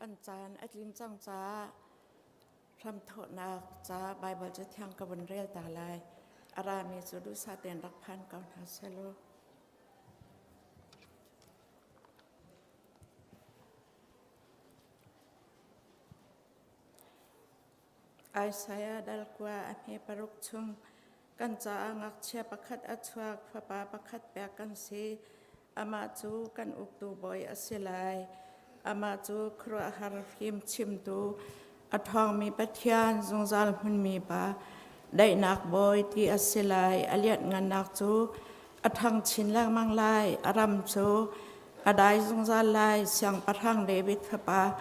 Kan caan a tlin cang caah hramthawhnak ca Baibal Cathiang ka vun rel ta lai. A rami cu duhsah tein rak phan ko hna selaw. Isaiah dal kua a hme paruk chung kan caah ngakchia pakhat a chuak, fapa pakhat pek kan si. Amah cu kan uktu bawi a si lai. Amah cu khuaruahhar fimchimtu, a ṭhawngmi Pathian, zungzal hmunmi Pa, daihnak bawi ti a si lai. A lianhngannak cu a ṭhang chin lengmang lai. A ram cu a dai zungzal lai. Siangpahrang David fapa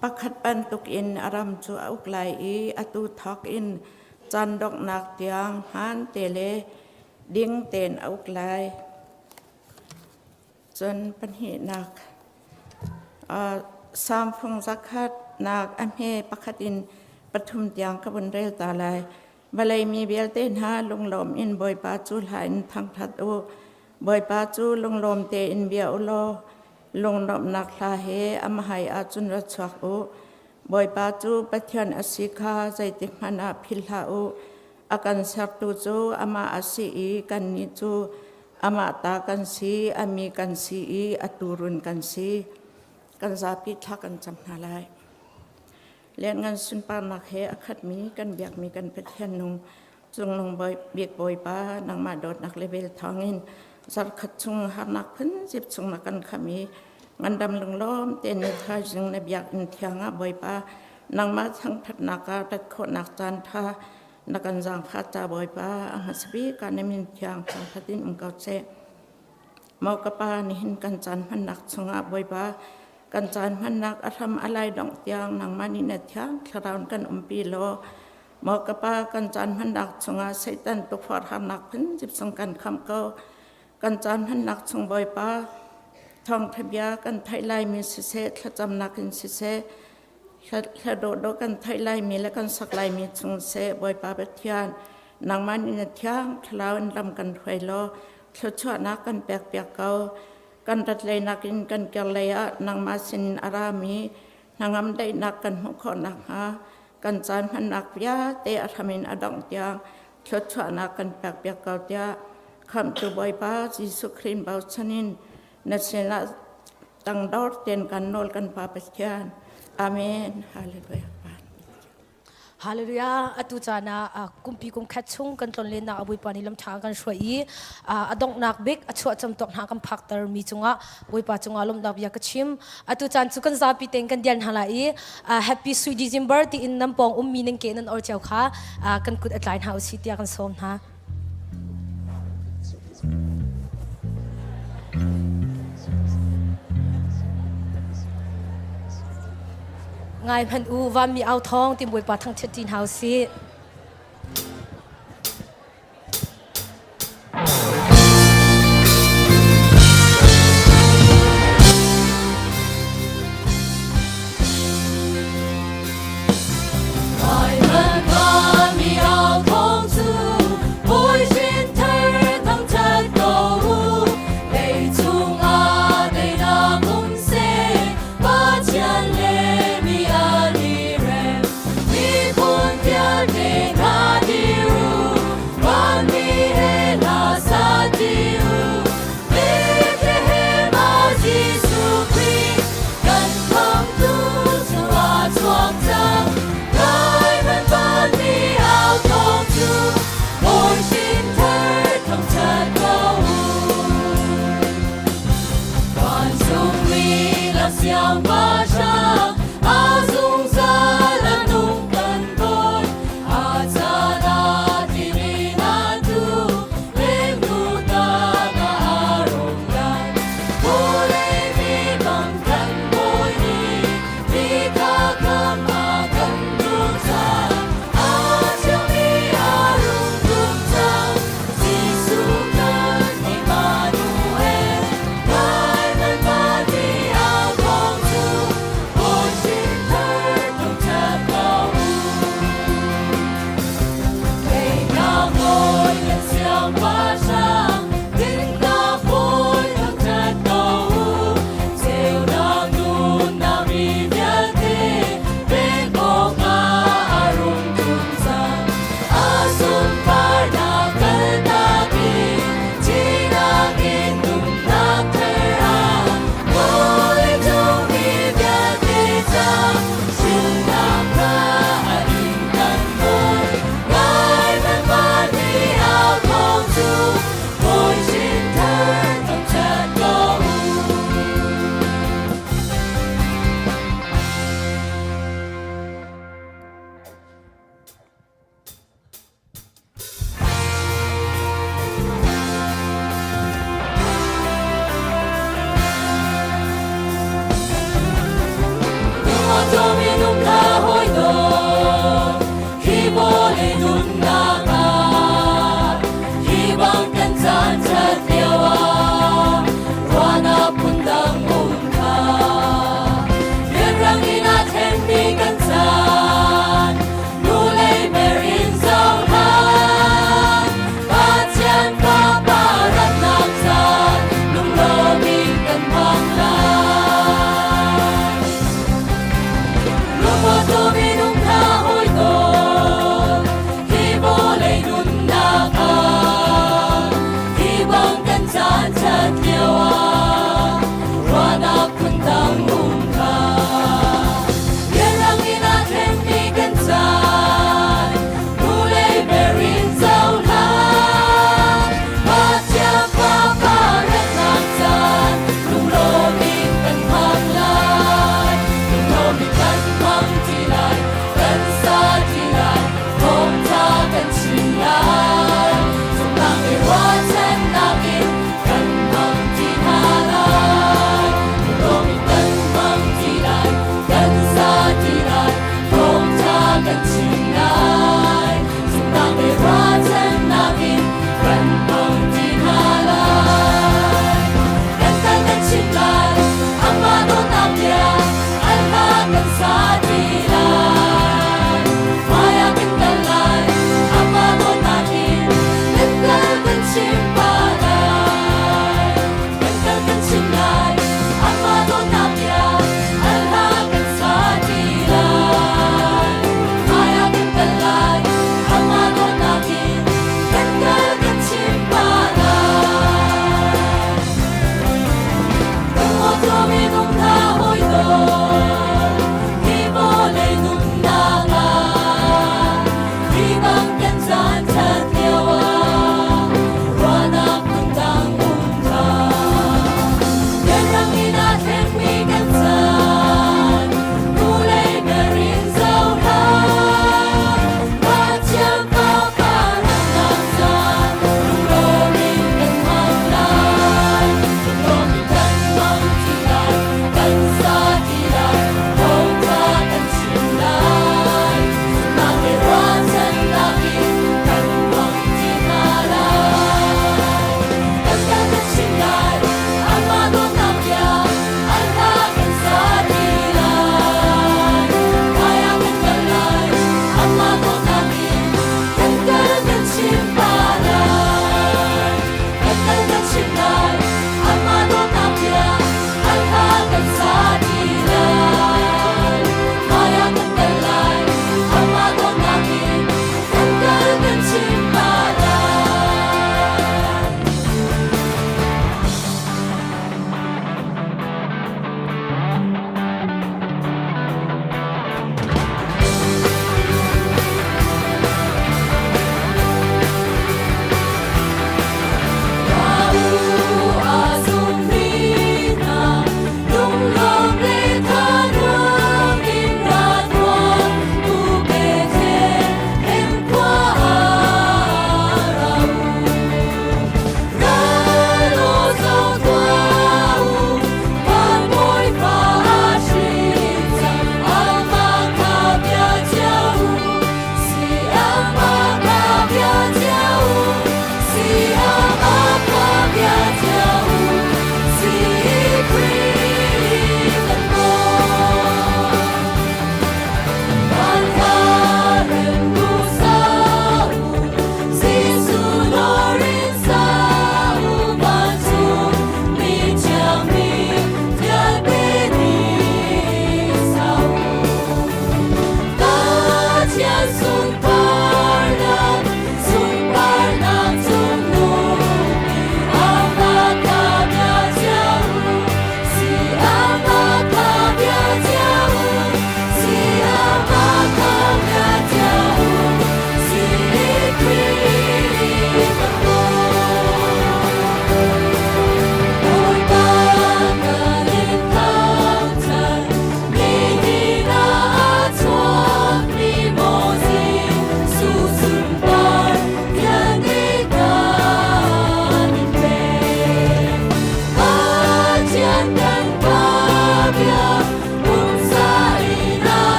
pakhat bantukin a ram cu a uk lai i atu thawk in caan donghnak tiang hmaan te le ding tein a uk lai. Cun pahnihnak Salm zakhat nak a hme pakhat in pathum tiang ka vun rel ta lai. Vawlei mi vialte hna lunglawm in Bawipa cu hla in thangṭhat u. Bawipa cu lunglawm tein bia u law lunglawmhnak hla he amahai ahcun ra chuak u. Bawipa cu Pathian a si kha zeitikhmanh ah philh hlah u. A kan sertu cu amah a si i kannih cu amah ta kan si, a mi kan si i a tuurun kan si. Kan zapi thla kan cam hna lai. Lianngan sunparnak he a khatmi kan biakmi kan Pathian nung cungnung bik Bawipa nangmah dawtnak le vel thawngin zarkhat chung harnak phunzip chung na kan kham i ngandam lunglawm tein ni thaizing na biakinn thiang ah Bawipa nangmah thangṭhatnak ah rat khawhnak caan ṭha na kan zaangfah ca Bawipa a hmasa bik ah na min thiang thangṭhat in um ko seh. Maw ka pa nihin kan caan hmannak chungah Bawipa kan caan hmannak a hram a lai dongh tiang nangmah nih na thiang thlarau in kan umpi law maw ka pa kan caan hmannak chungah Satan tukforh harnak phunzip chung kan khamh ko. Kan caan hmannak chung Bawipa thawngṭha bia kan theih laimi siseh thlacamnak in siseh hla dawhdawh kan theih laimi le kan sak laimi chung seh Bawipa Pathian nangmah nih na thiang thlarau in lam kan hruai law thluachuahnak kan pekpiak ko. Kan rat leinak in kan kir lei ah nangmah sinin a rami hnangam daihnak kan hmuh khawh nakhnga kan caan hmannak vialte a hram in a dongh tiang thluachuahnak kan pekpiak ko tiah Khamhtu Bawipa Jesuh Khrih bochan in na sinah tangdor tein kan nawl kan Pa Pathian. Amen. Hallelujah. Hallelujah. Atu caan ah kumpi kum khat chung kan tlonlennak a Bawipa nih lamṭha kan hruai i a donghnak bik a chuah camtuak hna kan phakter mi cungah Bawipa cungah lawmhnak bia ka chim. Atu caan cu kan zapi tein kan dial hna lai i Happy Sweet December tiin nan pawng ummi nan ke nan or cio kha kan kut a tlai hna usih tiah kan sawm hna. Ngai hmanh u vanmi au thawng ti Bawipa thangṭhat ṭi hna usih. Pathian le mi an i rem, miphun vialte.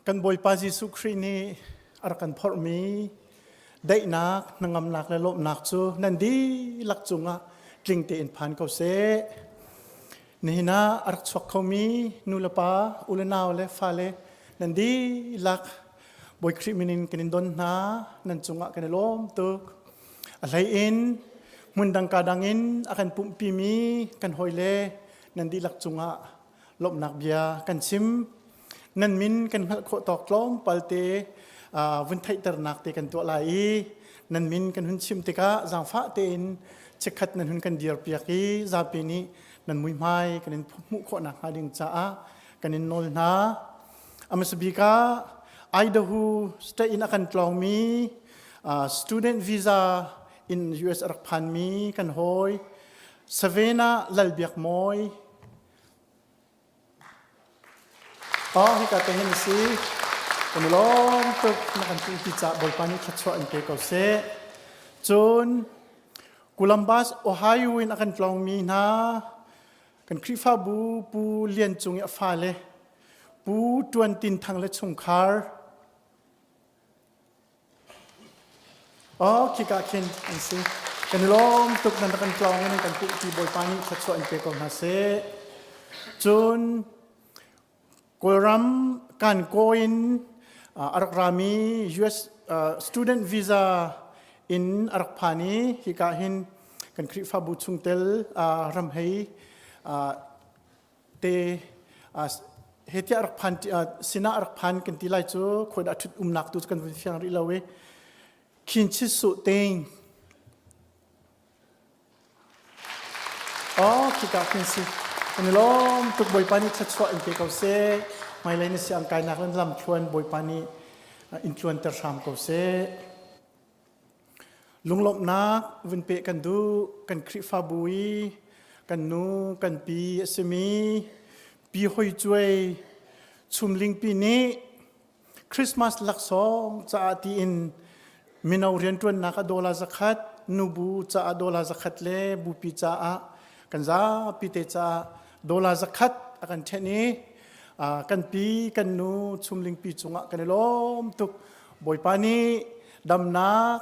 Kan Bawipa Jesuh Khrih nih a rak kan phorhmi daihnak, hnangamnak le lawmhnak cu nan dihlak cungah tling tein phan ko seh. Nihin ah a rak chuak khomi nu le pa, u le nau le fale nan dihlak Bawi Khrih min in kan in don hna, nan cungah kan i lawm tuk. A hlei in hmun dang ka dang in a kan pumhpimi kan hawile nan dihlak cungah lawmhnak bia kan chim. Nan min kan hngalh khawh tawk tlawmpal te vun theihternak te kan tuah lai i nan min kan hun chim tikah zaangfah tein chikkhat nan hun kan dirpiak i zapi nih nan muihmai kan in hmuh khawh nakhnga ding caah kan in nawl hna. A hmasa bik ah Idaho state in a kan tlawngmi student visa in US a rak phanmi kan hawi Savannah Lalbiak Mawi Oh, hika te hin si. Kan lawm tuk na kan tu ti ca Bawipa nih thluachuah in pe ko seh. Cun Columbus, Ohio in a kan tlawngmi hna kan Khrihfabu Pu Lian Cung i a fale Pu Tuan Tin Thang le chungkhar Oh, khika khin an si. Kan i lawm tuk nan kan tlawng in kan puh ti Bawipa nih thluachuah in pe ko hna seh. Cun Kawlram kan ko in a rak rami US student visa in a rak phan i hika hin kan Khrihfabu chungtel ram hei te he tiah rak phan sinah rak phan kan ti lai cu khoi dah ṭhut umnak tu kan vun fiang rih lo i khin chit su teng Oh, khika khin si. Kan i lawm tuk Bawipa nih thluachuah in pe ko seh. Hmailei na si ang kainak lan lam thluan Bawipa nih in tluanter hram ko seh. Lunglawmhnak vun peh kan duh. Kan Khrihfabu i kan nu, kan pi a simi Pi Hoi Cuai Chumlingpi nih Christmas laksawng caah tiin mino rianṭuannak ah dollar zakhat, nubu caah dollar zakhat le bupi caah kan zapi te caah dollar zakhat a kan ṭhen i kan pi kan nu Chumlingpi cungah kan i lawm tuk. Bawipa nih damnak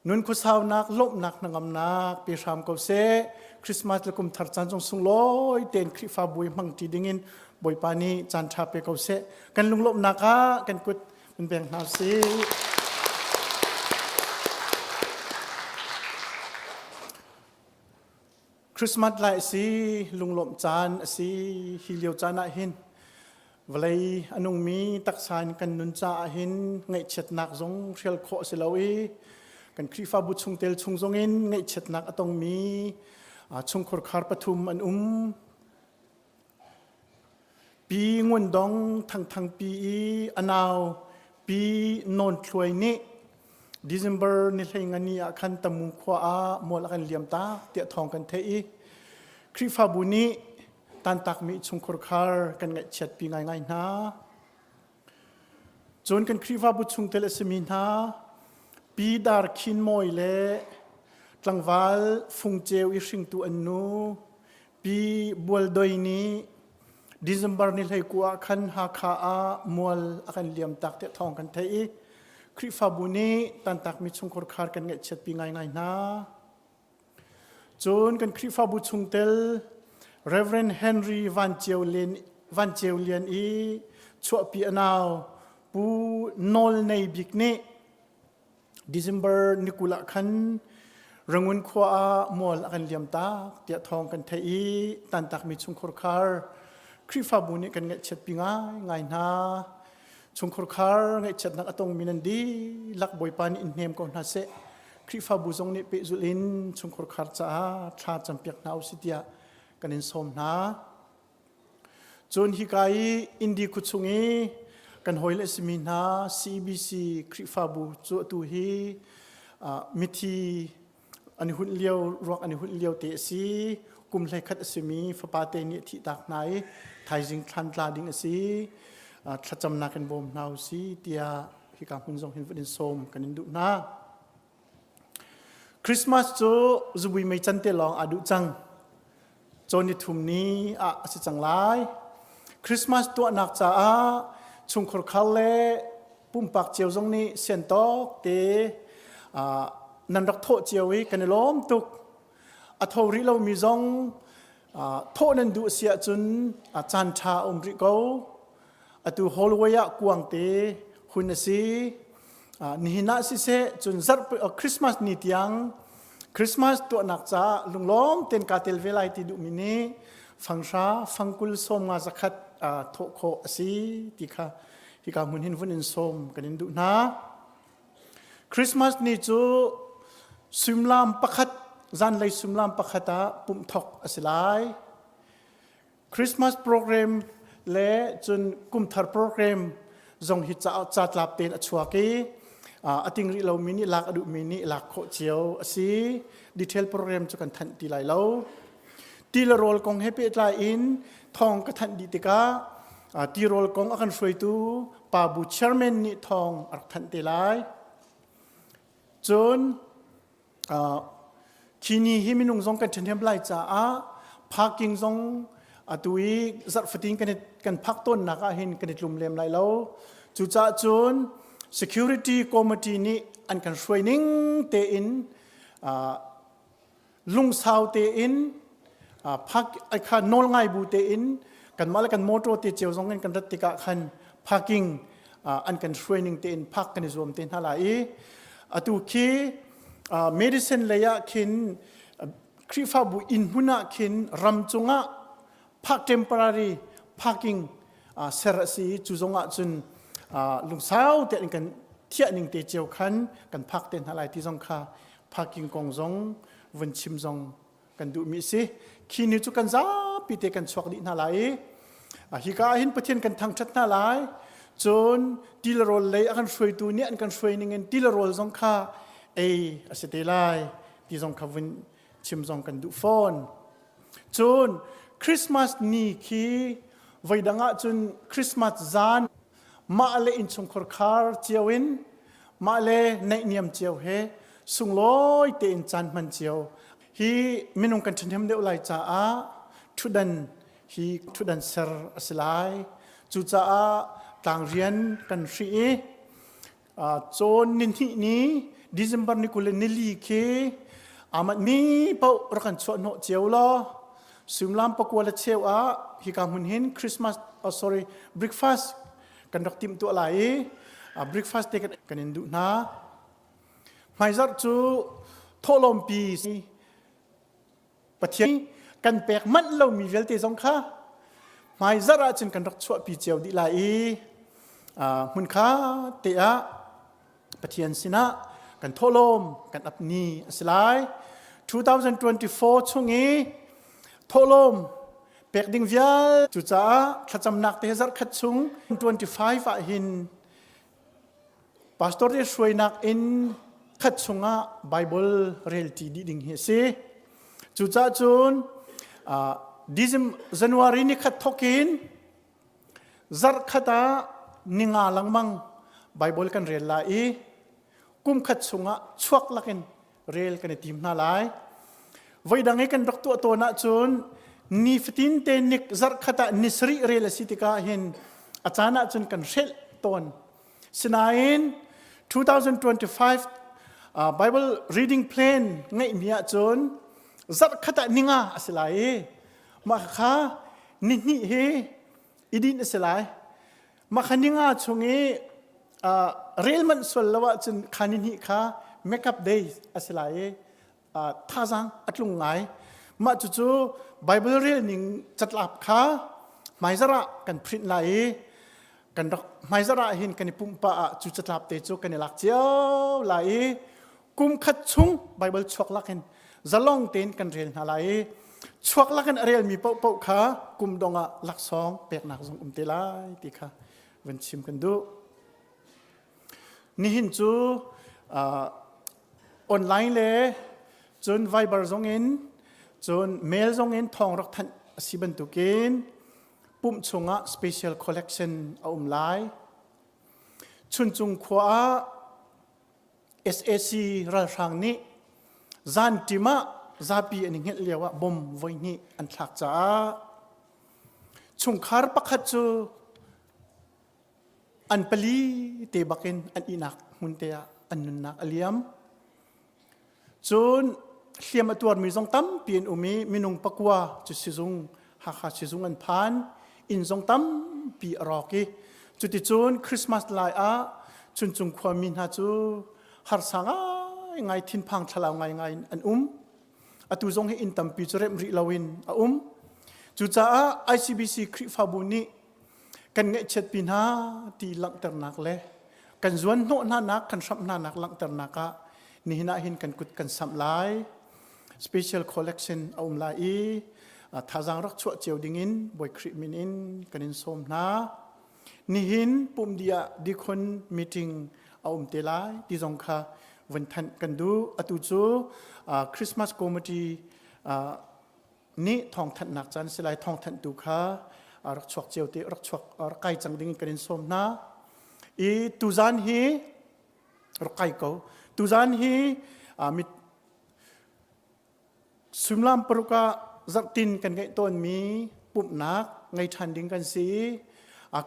nun khuasaunak lawmhnak hnangamnak pe hram ko seh. Christmas le kum thar caan zong sunglawi tein Khrihfabu i hmangṭi dingin Bawipa nih caan ṭha pe ko seh. Kan lunglawmhnak ah kan kut in beng hna usih. Christmas lai a si, lunglawmh caan a si. Hi lio caan ah hin vawlei a nungmi taksa in kan nun caah hin ngaihchiatnak zong hrial khawh a si lo i kan Khrihfabu chungtel chung zong in ngaihchiatnak a tongmi chungkhur khar pathum an um. Pi Ngun Dong Thangthang pi i a nau Pi Nawn Thluai nih December ni hlei ngani ah khan Tamu khua ah mual a kan liam tak tiah thawng kan theih i Khrihfabu nih tantakmi chungkhur khar kan ngaihchiatpi ngaingai hna. Cun kan Khrihfabu chungtel a simi hna Pi Dar Khin Mawi le tlangval Fung Ceu i hringtu an nu Pi Bual Doi nih December ni 19 ah khan Hakha ah mual a kan liam tak tiah thawng kan theih i Khrihfabu nih tantakmi chungkhar khar kan ngaihchiatpi ngaingai hna. Cun kan Khrihfabu chungtel Reverend Henry Van Ceu Lian, Van Ceu Lian i chuahpi a nau Pu Nawl Nei Bik nih December ni 20 ah khan Rangoon khua ah mual a kan liam tak tiah thawng kan theih i tantakmi chungkhur khar Khrihfabu nih kan ngaihchiatpi ngaingai hna. Chungkhur khar ngaihchiatnak a tongmi nan dihlak Bawipa nih in hnem ko hna seh. Khrihfabu zong nih pehzulh in chungkhur khar caah thla campiak hna usih tiah kan in sawm hna. Cun hika i Indi khuachung i kan hawile a simi hna CBC Khrihfabu cu atu hi mithi an i hunh lio ruak an i hunh lio te a si. Kum 11 a simi fapa te nih a thihtak hna i thaizing thlan tla ding a si. Thlacamnak in bawm hna u si tiah hika hmun zong hin vun in sawm kan in duh hna. Christmas cu zubui mei can te lawng aa duh cang. Cawn ni thum ni ah a si cang lai. Christmas tuahnak caah chungkhur khar le pumpak cio zong nih sian tawk te nan rak thawh cio i kan i lawm tuk. A tho rih lomi zong thawh nan duh si ahcun caan ṭha a um rih ko. Atu hallway ah kuang te hun a si. Nihin ah siseh cun zarh Christmas ni tiang Christmas tuahnak caah lunglawm tein kaa tel ve lai ti duhmi nih fanghra fangkul sawm nga zakhat thawh khawh a si ti kha hika hmun hin vun in sawm kan in duh hna. Christmas ni cu suimilam pakhat zanlei suimilam pakhat ah pumh thawk a si lai. Christmas program le cun kumthar program zong hi ca tlap tein a chuak i a ting rih lomi nih lak a duhmi nih lak khawh cio a si. Detail program cu kan thanh ti lai lo. Ti le rawl kong he pehtlai in thawng ka thanh dih tikah tirawl kong a kan hruaitu pa bu chairman nih thawng a rak thanh te lai. Cun khi ni hi minung zong kan ṭhahnem lai caah parking zong atu i zarh fatin kan kan phak tawnnak ah hin kan i tlum lem lai lo. Cucaah cun security committee nih an kan hruai ning tein lungsau tein park kha nawl ngai bu tein kanmah le kan motor te cio zong in kan rat tikah khan parking an kan hruai ning tein park kan i zuam te hna lai i atu khi medicine lei ah khin Khrihfabu inn hmun ah khin ram cungah park temporary parking ser a si cu zong ah cun lungsau tein kan thiah ning te cio khan kan phak te hna lai ti zong kha parking kong zong vun chim zong kan duhmi a si. Khi ni cu kan zapi te kan chuak dih hna lai i hika ah hin Pathian kan thangṭhat hna lai. Cun tilrawl lei a kan hruaitu nih an kan hruai ning in tilrawl zong kha ei a si te lai ti zong kha vun chim zong kan duh fawn. Cun Christmas ni khi voidang ah cun Christmas zan mah le innchungkhar khar cio in mah le naihniam cio he sunglawi tein caan hman cio hi minung kan ṭhahnem deuh lai caah ṭhutdan hi ṭhutdan ser a si lai. Cucaah tlangrian kan hrih i cawn nihnih ni December ni 20 le nili khi amat mi paoh rak kan chuah hnawh cio law suimilam pakua le cheu ah hika hmun hin Christmas oh sorry breakfast kan rak timh tuah lai i breakfast te kan in duh hna. Hmaizarh cu thawhlawmpi Pathian kan pek manh lomi vialte zong kha hmaizarh ahcun kan rak chuahpi cio dih lai i hmunkha te ah Pathian sinah kan thawhlawm kan ap ni a si lai. 2024 chung i thawhlawm pek ding vial cucaah thlacamnak te zarh khat chung 25 ah hin Pastor te hruainak in khat chungah Bible relṭi dih ding hi a si. Cucaah cun January ni khat thawk in zarh khat ah ninga lengmang Bible kan rel lai i kum khat chungah chuak lakin rel kan i tim hna lai. Voidang i kan rak tuah tawn ahcun ni fatin te nik zarh khat ah ni sarih rel a si tikah hin a caan ahcun kan hrelh tawn. Sinain 2025 Bible reading plan ngeihmi ahcun zarh khat ah ninga a si lai i mah kha ni hnih hi i dinh a si lai. Mah kha ninga chung i rel manh sual lo ahcun kha ni hnih kha makeup day a si lai i thazaang a tlung ngai. Mah cucu Bible rel ning catlap kha hmaizarh ah kan print lai i kan rak hmaizarh ah hin kan i pumh pah ah cu catlap te cu kan i lak cio lai i kum khat chung Bible chuak lak in zalong tein kan rel hna lai i chuak lak in a relmi paohpaoh kha kum dong ah laksawng peknak zong um te lai ti kha van chim kan duh. Nihin cu online le cun Viber zong in cun mail zong in thawng rak thanh a si bantukin pumh chungah special collection a um lai. Chuncung khua ah SAC ralhrang nih zan ṭim ah zapi an i hngelh lio ah bom voihnih an thlak caah chungkhar pakhat cu. An pali te bakin an ihnak hmun te ah an nunnak a liam. Cun hliam a tuarmi zong tampi an um i minung pakua cu sizung Hakha sizung an phan. Inn zong tampi a rawk i cuticun Christmas lai ah Chuncung khuami hna cu harsa ngaingai thinphang thlalau ngaingai in an um. Atu zong hi inn tampi cu remh rih loin a um. Cucaah ICBC Khrihfabu nih kan ngaihchiatpi hna ti langhternak le kan zuan hnawh hna nak kan hramh hna nak langhternak ah nihin ah hin kan kut kan samh lai. Special collection a um lai i thazaang rak chuah cio dingin Bawi Khrih min in kan in sawm hna. Nihin pumdi ah deacon meeting a um te lai ti zong kha vun thanh kan duh. Atu cu Christmas committee nih thawngthanhnak caan si lai thawngthanhtu kha rak chuak cio te rak chuak rak kai cang ding in kan in sawm hna. I tuzan hi rak kai ko. Tuzan hi mit Suimilam paruk ah zarhtin kan ngeih tawnmi pumhnak ngei ṭhan ding kan si.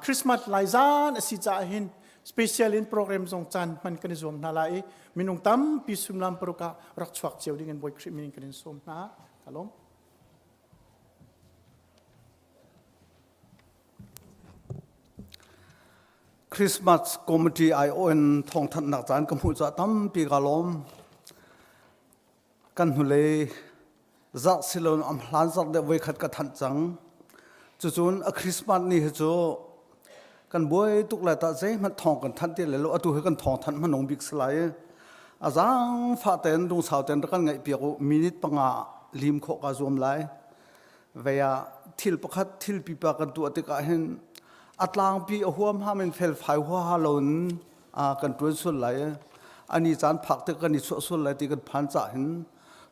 Christmas lai zan a si caah hin special in program zong caan hman kan i zuam hna lai i minung tampi suimilam paruk ah rak chuak cio ding in Bawi Khrih min in kan in sawm hna. Ka lawm. Christmas Committee aiawh in thawngthanhnak caan ka hmuh caah tampi ka lawm. Kan hnulei zarh silon am hlan zarh deuh voikhat ka thanh cang. Cucun a Christmas ni hi cu kan buai tuk lai ta zeihmanh thawng kan thanh ti le lo atu hi kan thawng thanh hmanung bik si lai. A zaangfah tein lungsau tein rak kan ngaih piak u minute panga lim khawh ka zuam lai. Vei ah thil pakhat thil pipa kan tuah tikah hin a tlangpi a huamham in felfai huaha loin kan ṭuan sual lai ani caan phak tik kan i chuah sual lai ti kan phan cah hin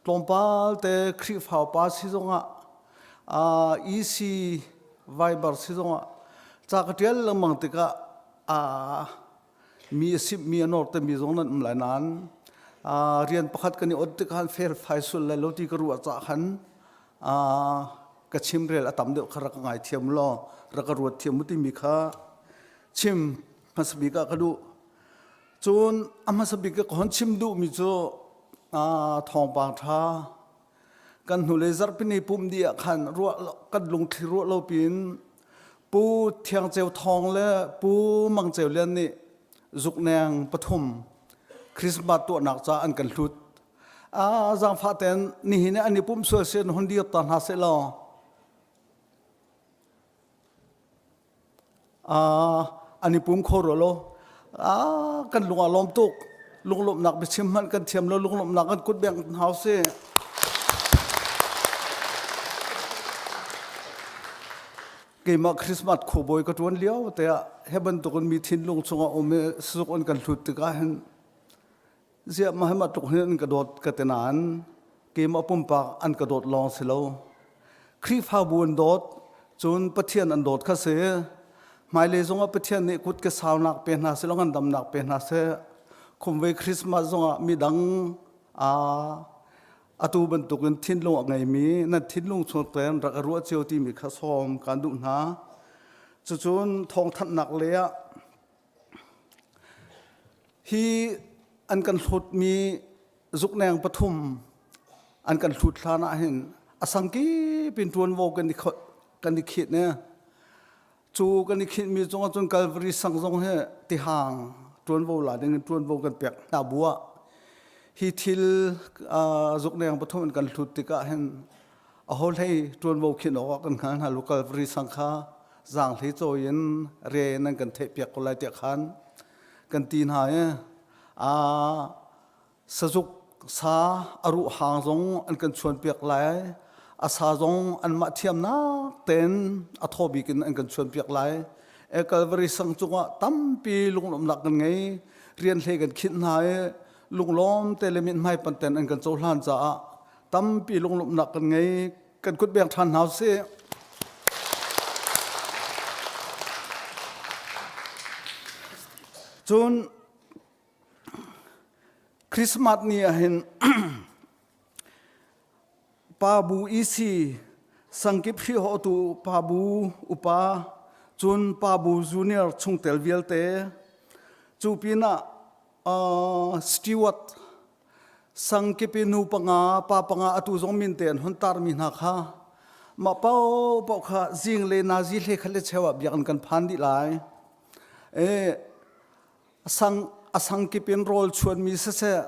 tlawmpal te Khrihfa pa si zongah EC Viber si zongah ca ka ṭial lengmang tikah mi a simh mi a nor te mi zong nan um lai nain rian pakhat kan i ot tikah khan felfai sual lai lo ti ka ruah cah khan ka chimrel a tam deuh kha rak ka ngai thiam law rak ka ruat thiam u timi kha chim hmasa bik ah ka duh. Cun a hmasa bik ka hon chim duhmi cu thawngpang ṭha kan hnulei zarhpini pum dih ah khan ruah kan lungthli ruah lo piin Pu Thiang Ceu Thawng le Pu Mang Ceu Lian nih zukneng pathum Christmas tuahnak ca an kan hlut. Zaangfah ten nihin an i pumh sual sin hun dir ta hna seh law An i pum kho rua lo. Kan lung aa lawm tuk. Lunglawmhnak biachim hmanh kan thiam lo. Lunglawmhnak kan kut beng hau si. Keimah Christmas khuabawi ka ṭuan lio te ah he bantukin mi thinlung chungah um i sazuk an kan hlut tikah hin Ziah mah hi mah tluk hin an ka dawt ka ti nain keimah pumpak an ka dawt lawng si lo. Khrihfabu an dawt, cun Pathian an dawt kha si. Hmailei zongah Pathian nih kut ke saunak pe hna seh law ngandamnak pe hna seh. Khumvei Christmas zongah midang aa atu bantukin thinlung a ngeimi nan thinlung chung tein rak i ruah cio timi kha sawm kaan duh hna. Cucun thawngthanhnak lei ah Hi an kan hlutmi zukneng pathum an kan hlut hlan ah hin a sangkip in ṭuanvo kan i kan i khinh i cu kan i khinhmi cungah cun Calvary sang zong hi tihang ṭuanvo la ding in ṭuanvo kan pek hna bu ah hi thil zukneng pathum an kan hlut tikah hin aho hlei ṭuanvo khinh awk ah kan hngal hna lo Calvary sang kha zaanghlei cawi in re nan kan theihpiak ko lai tiah khan kan ti hna i sazuk sa a ruh hang zong an kan chuanpiak lai a sa zong anmah thiamnak tein a thaw bik in an kan chuanpiak lai e Calvary sang cungah tampi lunglawmhnak kan ngei rian hlei kan khinh hna i lunglawm te le mithmai panten an kan cohlan caah tampi lunglawmhnak kan ngei kan kut beng ṭhan hna usih. Cun Christmas ni ah hin Pa Bu EC sangkip hrihawtu Pa Bu upa Cun Pa Bu Junior chungtel vialte, cu pinah Stewart sangkip i nu panga pa panga atu zong min te an hun tarmi hna kha mah paohpaoh kha zing le nazi hle khat le cheu ah biakinn kan phan dih lai. E sang a sangkip in rawl chuanmi siseh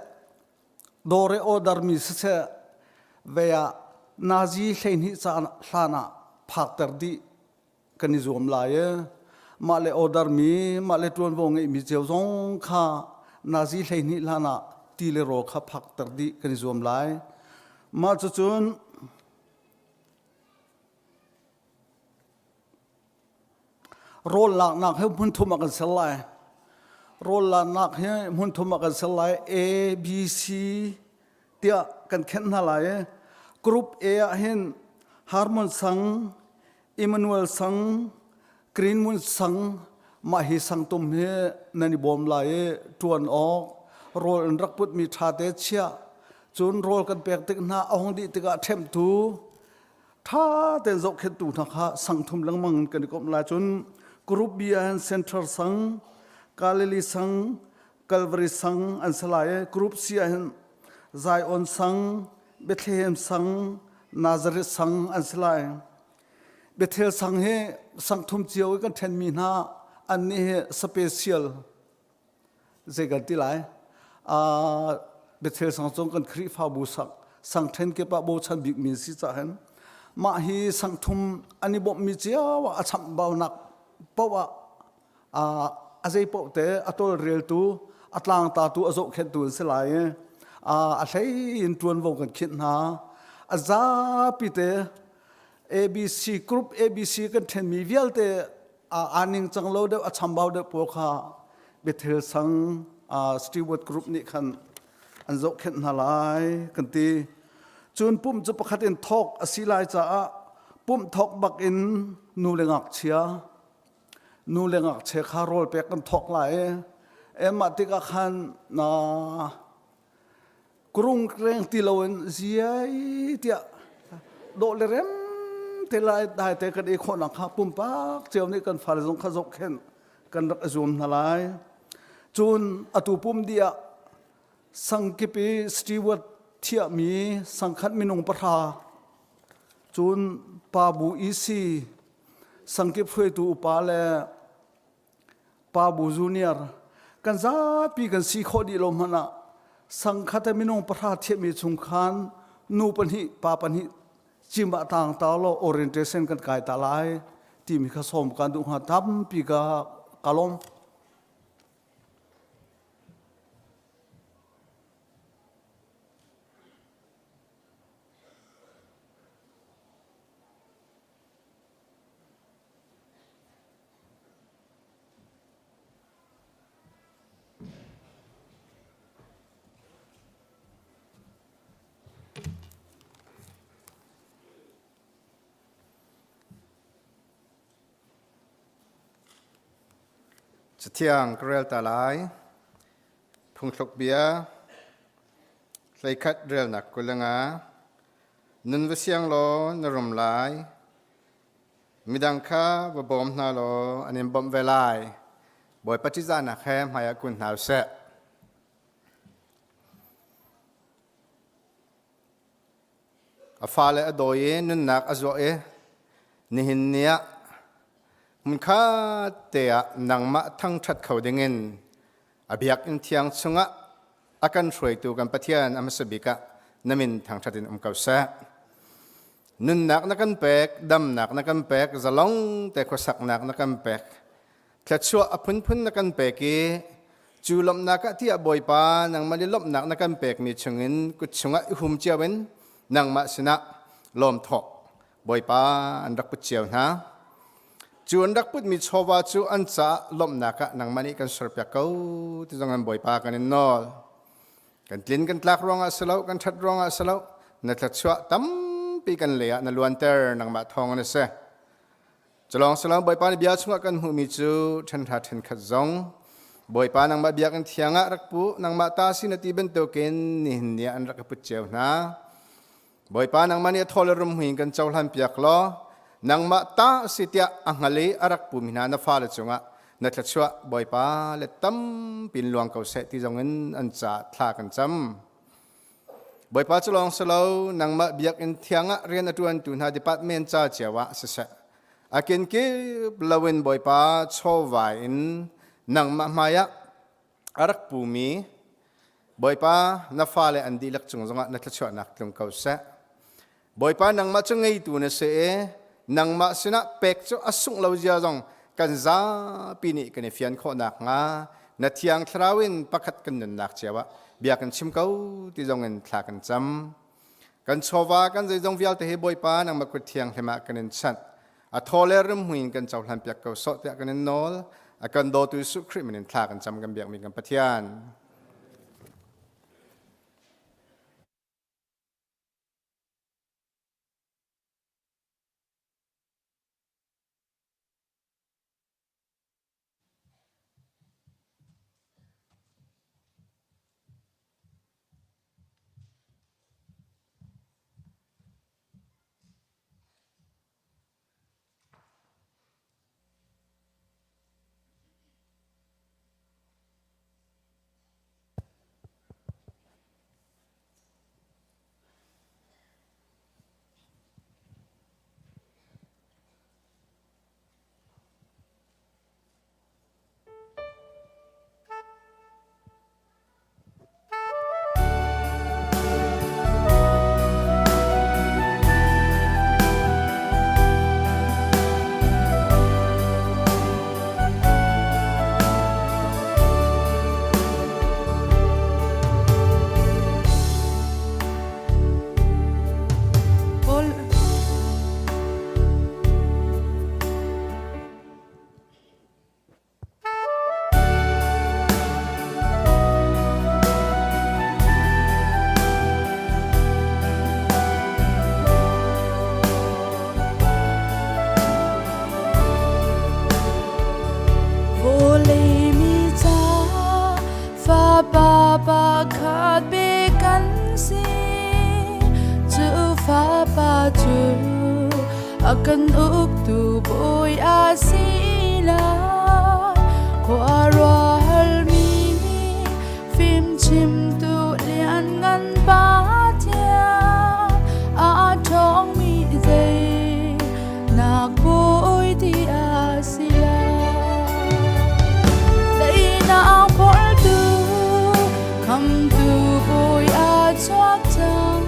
dawr i order mi siseh ve ah nazi 12 caan hlan ah phakter dih kan i zuam lai i mah le order mi mah le ṭuanvo ngeihmi cio zong kha nazi 12 hlan ah ti le rawl kha phakter dih kan i zuam lai. Mah cucun rawl laknak hi hmun thum ah kan ser lai. Rawl laknak hi hmun thum ah kan ser lai. A, B, C tiah kan khenh hna lai i Group A ah hin Harmon Sang, Emmanuel Sang, Greenwood Sang mah hi sangtum hi nan i bawm lai i ṭuan awk rawl an rak putmi ṭha te chiah cun rawl kan pek tik hna a hung dih tikah ṭhemhtu ṭha tein zohkhenhtu hna kha sang thum lengmang in kan i komh lai. Cun Group B ah hin Central Sang, Galilee Sang, Calvary Sang an si lai i Group C ah hin Zion Sang, Bethlehem Sang, Nazareth Sang an si lai. Bethel Sang hi sang thum cio i kan ṭhenmi hna annih hi special zei kan ti lai. Bethel sang cung kan Khrihfabu sak sang ṭhen kip ah bochan bikmi si cah hin mah hi sang thum an i bawmhmi cio ah a chamhbaunak paoh ah a zei paoh te a tawlreltu a tlangtatu a zohkhenhtu an si lai i a hlei in ṭuanvo kan khinh hna. A zapi te ABC group ABC kan ṭhenmi vialte aa ningcang lo deuh a chambau deuh pawl kha Bethel sang Stewart group nih khan an zohkhenh hna lai kan ti. Cun pumh cu pakhat in thawk a si lai caah pumh thawk bak in nu le ngakchia nu le ngakchia kha rawl pek kan thawk lai i mah tikah khan na kurung reng ti loin ziai tiah dawh le rem te lai dai te kan i khawhnak kha pumpak cio nih kan fale zong kha zohkhenh kan rak i zuam hna lai. Cun atu pum dih ah sangkip i steward thiahmi sangkhat minung 10 cun pa bu EC sangkip hruaitu upa le Pa Bu Junior kan zapi kan si khawh dih lo hmanh ah sangkhat minung 10 thiahmi chung khan nu pahnih pa pahnih cim ah tang ta lo orientation kan kai ta lai timi kha sawm kan duh hnga. Tampi ka ka lawm. Cathiang ka rel ta lai. Phungthluk bia 11 relnak 25. Nun va siang law na rum lai. Midang kha va bawm hna law an in bawmh ve lai. Bawipa ṭihzahnak he hmaiah kun hna u sih. A fale a dawi i nunnak a zuah i nihin ni ah hmunkhat te ah nangmah thangṭhat kho dingin a biakinn thiang chungah a kan hruaitu kan Pathian a hmasa bik ah na min thangṭhat in um ko seh. Nunnak na kan pek, damnak na kan pek, zalong te khuasaknak na kan pek, thluachuah a phunphun na kan pek i cu lawmhnak ah tiah Bawipa nangmah nih lawmhnak na kan pekmi chungin kut chungah i hum cio in nangmah sinah lawmthawh Bawipa an rak put cio hna. Cu an rak putmi chawva cu an caah lawmhnak ah nangmah nih kan serpiak ko ti zong an Bawipa kan in nawl. Kan tlin kan tlak ruangah si lo, kan ṭhat ruangah si lo, na thluachuah tampi kan lei ah na luanter nangmah thawng an si. Culawng silang Bawipa nih bia chungah kan hmuhmi cu ṭhenhra ṭhenkhat zong Bawipa nangmah biakinn thiang ah rak pu, nangmah ta si na ti bantukin nihin ni ah an rak i put cio hna. Bawipa nangmah nih a thaw le rum in kan cohlan piak law. Nangmah ta si tiah a hngal i a rak pumi hna na fale cungah na thluachuah Bawipa le tampin luang ko seh ti zong in an caah thla kan cam. Bawipa cu lawng si lo, nangmah biakinn thiang ah rian a ṭuantu hna department ca cio ah siseh, a kinkip loin Bawipa chawva in nangmah hmaiah a rak pumi Bawipa na fale an dihlak cung zongah na thluachuahnak tlung ko seh. Bawipa nangmah cu ngeitu na si i nangmah sinah pek cu a sungh lo zia zong kan zapi nih kan i fian khawh nakhnga na thiang thlarau in pakhat kan nunnak cio ah bia kan chim ko ti zong in thla kan cam. Kan chawva kan zeizong vialte hi Bawipa nangmah kut thianghlim ah kan in chanh. A thaw le rimhmui in kan cohlan piak ko sawh tiah kan in nawl. A kan dawtu Jesuh Khrih min in thla kan cam kan biakmi kan Pathian. Vawlei mi ca fapa pakhat pe kan si cu fapa cu a kan uktu bawi a si lai khuaruahmi fimchimtu lianngan Pathian a ṭhawngmi zei nak bawi ti a si lai Daihnak phortu khamtu bawi a chuak cang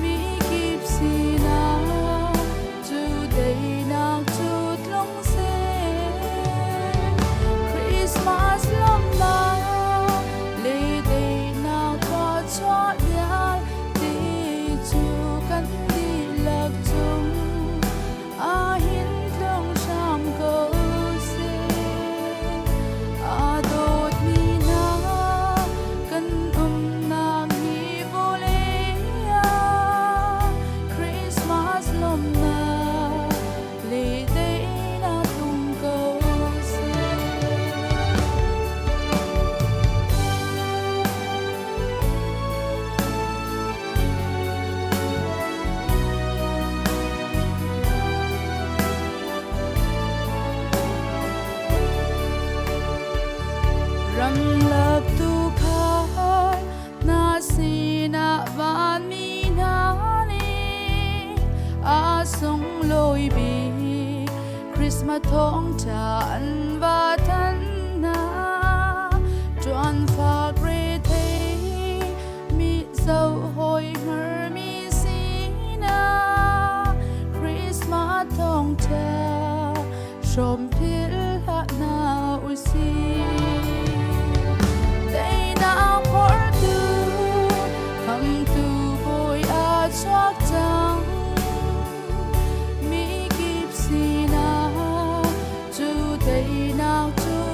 Mi kip sinah cu daihnak cu tlung seh. Christmas lawmhnak le daihnak thluachuah vialte cu kan dihlak cung ahhin tlung hram ko seh. Aa dawtmi hna kan umnak hi vawlei ah Christmas lawmhnak le daihnak tlung ko seh. Ramlak tuukhal hna sinah vanmi hna nih a sunglawi bik Christmas thawngṭha an va thanh hna. Ṭuanfak rethei mi zoh hawi hngarmi sinah Christmas thawngṭha hrawm philh hlah hna usih. Daihnak phortu khamtu bawi a chuak cang. Mi kip sinah cu daihnak cu.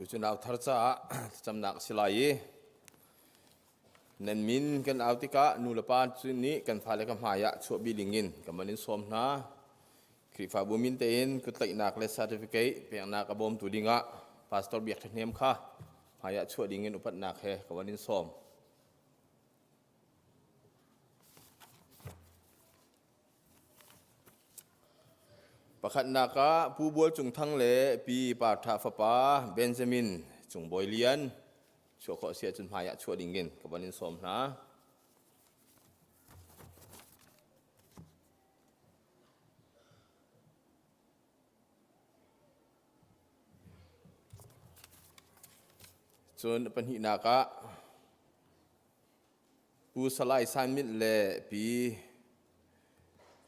Tucu nau thar caah thlacamnak a si lai i nan min kan au tikah nu le pa cu nih kan fale ka hmai ah chuahbi dingin kan van in sawm hna. Khrihfabu min tein kuttlaihnak le certificate peknak a bawmtu dingah Pastor Biak Ṭha Hnem kha hmai ah chuah dingin upatnak he ka van in sawm. Pakhatnak ah Pu Bual Cung Thang le Pi Par Tha fapa Benjamin Cung Bawi Lian chuah khawh si ahcun hmai ah chuah dingin ka van in sawm hna. Cun pahnihnak ah Pu Salai San Myint le Pi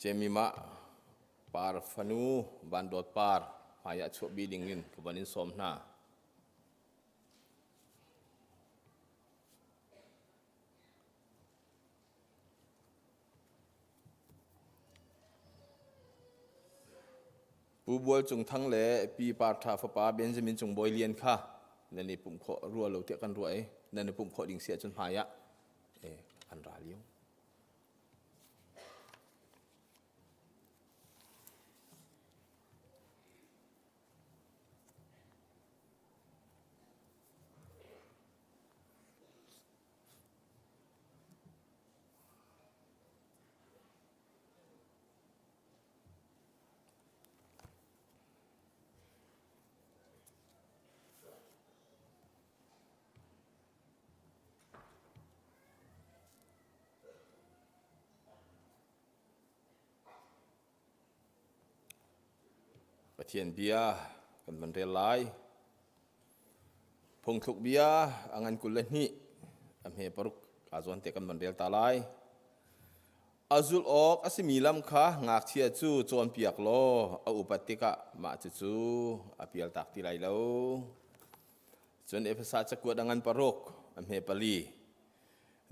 Jemimah Par fanu Van Dawt Par hmai ah chuahbi ding in ka van in sawm hna. Pu Bual Cung Thang le Pi Par Tha fapa Benjamin Cung Bawi Lian kha nan i pumh khawh rua lo tiah kan ruah i nan i pumh khawh ding si ahcun hmai ah an ra lio. Pathian bia kan van rel lai. Phungthluk bia a ngan 22 a hme paruk kaa zawn te kan van rel ta lai. A zulh awk a simi lam kha ngakchia cu cawnpiak law a upat tikah mah cucu a pialtak ti lai lo. Cun Efesa cakuat a ngan paruk a hme pali.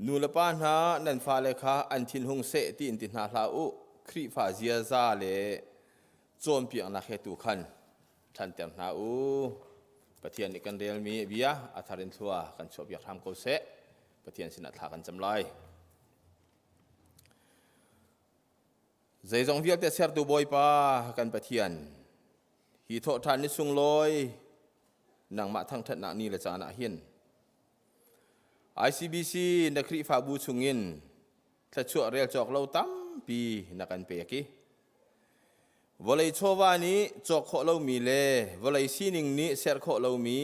Nu le pa hna nan fale kha an thinhung seh tiin ti hna hlah u. Khrihfa ziaza le cawnpiaknak he tu khan ṭhanter hna u. Pathian nih kan relmi bia a thar in thlua kan chuahpiak hram ko seh. Pathian sinah thla kan cam lai. Zeizong vialte sertu Bawipa kan Pathian, hi thawhṭhan ni sunglawi nangmah thangṭhatnak ni le caan ah hin ICBC na Khrihfabu chungin thluachuah rel cawk lo tampi na kan pek i vawlei chawva nih cawk khawh lomi le vawlei sining nih ser khawh lomi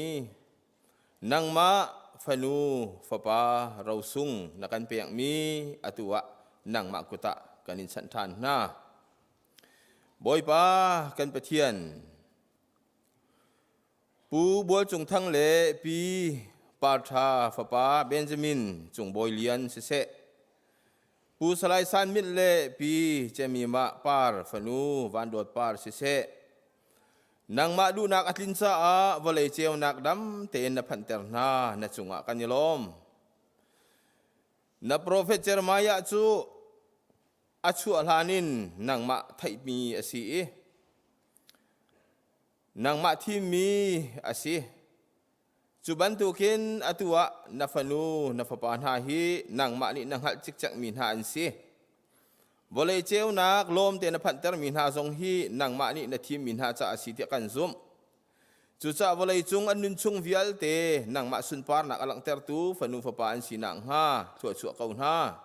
Nangmah fanu fapa rosung na kan pekmi atu ah nangmah kut ah kan in chanh ṭhan hna. Bawipa kan Pathian, Pu Bual Cung Thang le Pi Par Ṭha fapa Benjamin Cung Bawi Lian siseh, Pu Salai San Myint le Pi Cemimah Par fanu Van Dawt Par siseh, Nangmah duhnak a tlin caah vawlei ceunak dam tein na phanhter hna, na cungah kan i lawm. Na profet Jeremiah cu a chuah hlan in nangmah theihmi a si i nangmah thimmi a si. Cu bantukin atu ah na fanu, na fapa hna hi nangmah nih na hngalh cikcekmi hna an si. Vawlei ceunak lawmte na phanhtermi hna zong hi nangmah nih na thimmi hna caah a si tiah kan zumh. Cucaah vawlei cung an nunchung vialte nangmah sunparnak a langhtertu fanu fapa an si nakhnga thluachuah ko hna.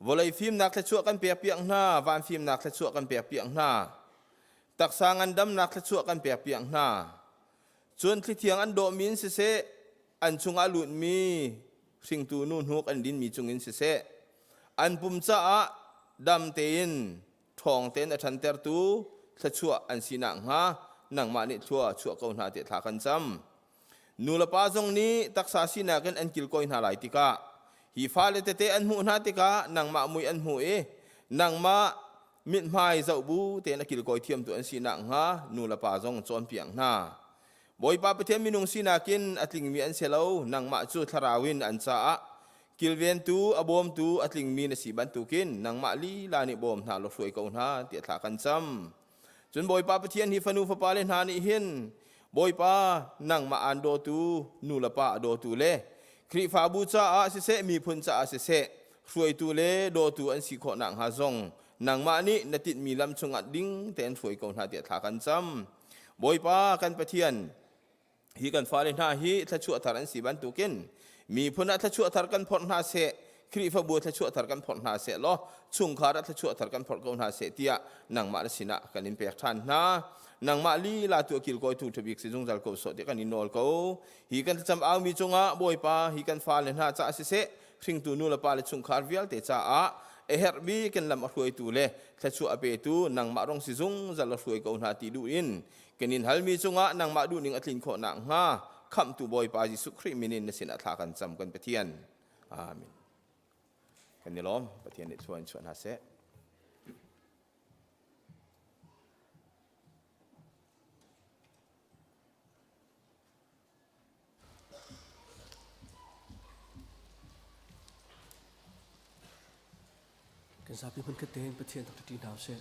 Vawlei fimnak thluachuah kan pekpiak hna, van fimnak thluachuah kan pekpiak hna. Taksa ngandamnak thluachuah kan pekpiak hna. Cun thlithiang an dawhmi in siseh, an chungah lutmi hringtu nu hnuk an dinmi cungin siseh, an pum caah dam tein ṭhawng tein a ṭhantertu thluachuah an si nakhnga nangmah nih thlua chuah ko hna tiah thla kan cam. Nu le pa zong nih taksa sinak in an kilkawi hna lai tikah hi fale tete an hmuh hna tikah nangmah mui an hmuh i nangmah mithmai zoh bu tein a kilkawi thiamtu an si nakhnga nu le pa zong cawnpiak hna. Bawipa Pathian minung sinak in a tlingmi an si lo, nangmah cu thlarau in an caah kilventu, a bawmtu, a tlingmi na si bantukin nangmah lila nih bawm hna law hruai ko hna tiah thla kan cam. Cun Bawipa Pathian hi fanu fapale hna nih hin Bawipa nangmah aan dawtu nu le pa a dawtu le Khrihfabu caah siseh miphun caah siseh hruaitu le dawtu an si khawh nakhnga zong nangmah nih na tinhmi lam chungah ding tein hruai ko hna tiah thla kan cam. Bawipa kan Pathian hi kan fale hna hi thluachuah thar an si bantukin miphun ah thluachuah thar kan phorh hna seh Khrihfabu thluachuah thar kan phorh hna seh law chungkhar ah thluachuah thar kan phorh ko hna seh tiah nangmah na sinah kan in pek ṭhan hna nangmah lila tu a kilkawitu ṭhabik si zungzal ko sawh tiah kan in nawl ko hi kan thlacam aumi cungah Bawipa hi kan fale hna caah siseh hringtu nu le pa le chungkhar vialte caah a herh bik in lam a hruaitu le thluachuah a petu nangmah rong si zungzal a hruai ko hna ti duh in kan in halmi cungah nangmah duhning a tlin khawh nakhnga khamhtu Bawipa Jesuh Khrih min in na sinah thla kan cam kan Pathian. Amen. Kan i lawm. Pathian nih thlua in chuah hna seh. Kan zapi hmun khat tein Pathian thangṭhat hna usih.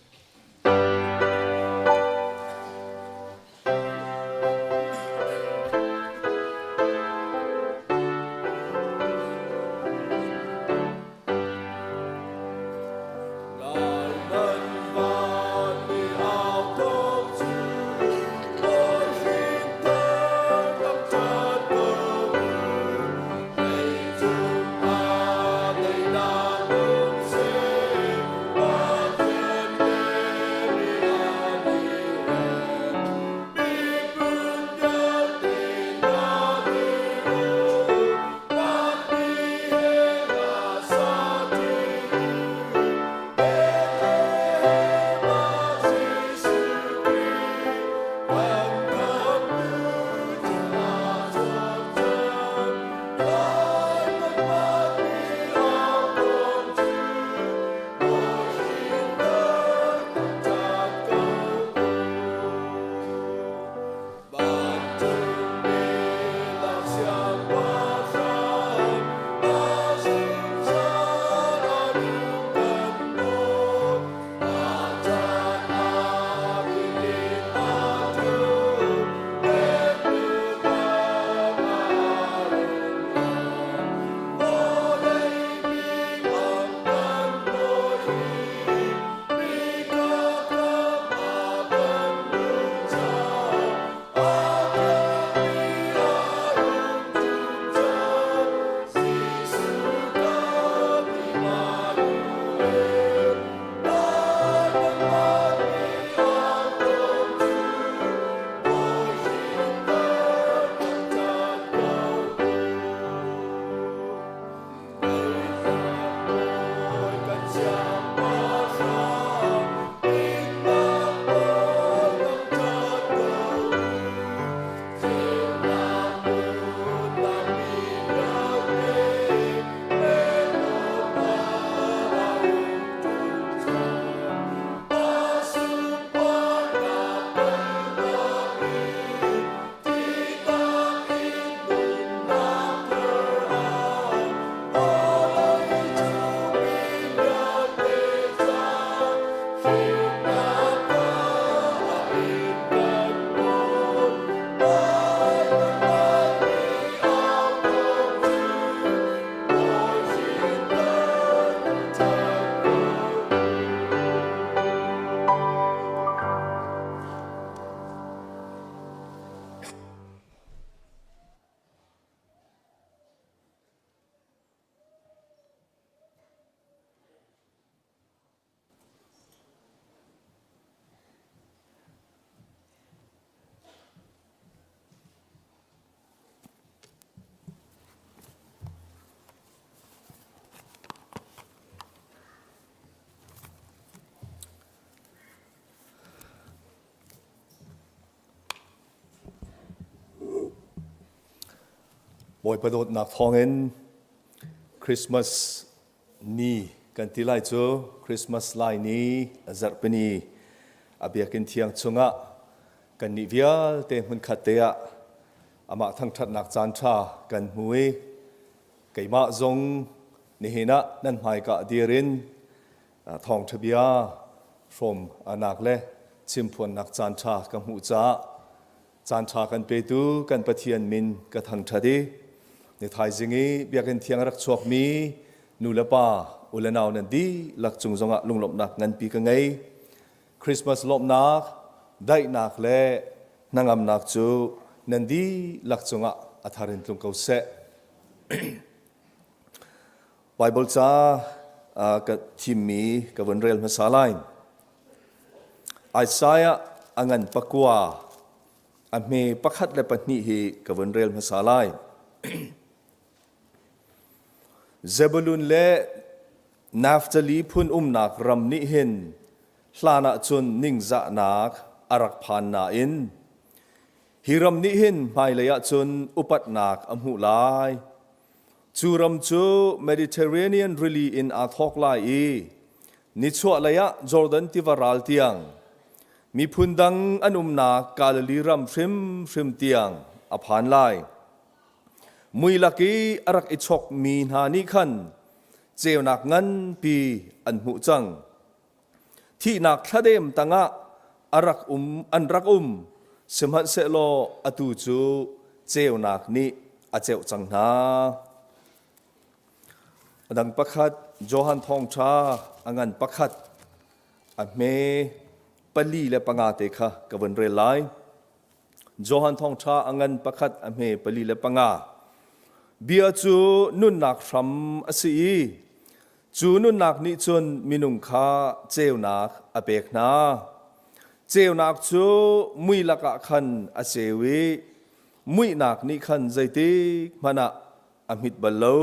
Bawipa dawtnak thawngin Christmas ni kan ti lai cu Christmas lai ni a zarhpini a biakinn thiang chungah kannih vialte hmunkhat te ah amah thangṭhatnak caan ṭha kan hmu i keimah zong nihin ah nan hmaika dir in thawngṭha bia hrawm anak le chimphuannak caan ṭha ka hmuh caah. Caan ṭha kan petu kan Pathian min ka thangṭhat i ni thaizing i biakinn thiang a rak chuakmi nu le pa u le nau nan dihlak cung zongah lunglawmhnak nganpi ka ngei. Christmas lawmhnak, daihnak le hnangamnak cu nan dihlak cungah a thar in tlung ko seh. Bible ca ka thimmi ka vun rel hmasa lai. Isaiah a ngan pakua a hme pakhat le pahnih hi ka vun rel hmasa lai. Zebulun le Naphtali phun umnak ram nih hin hlan ah cun ningzahnak a rak phan nain hi ram nih hin hmailei ah cun upatnak a hmuh lai. Cu ram cu Mediterranean rili in aa thawk lai i nichuahlei ah Jordan tiva ral tiang, miphun dang an umnak Galilee ram hrimhrim tiang a phan lai. Mui lak i a rak i chawkmi hna nih khan ceunak nganpi an hmuh cang. Thihnak thladem tangah a rak um, an rak um, sihmanhsehlaw atu cu ceunak nih a ceuh cang hna. A dang pakhat Johan Thawngṭha a ngan pakhat a hme pali le panga te kha ka vun rel lai. Johan Thawngṭha a ngan pakhat a hme pali le panga. Bia cu nunnak hram a si i cu nunnak nih cun minung kha ceunak a pek hna. Ceunak cu mui lakah khan a ceu i muihnak nih khan zeitik hmanh ah a hmit bal lo.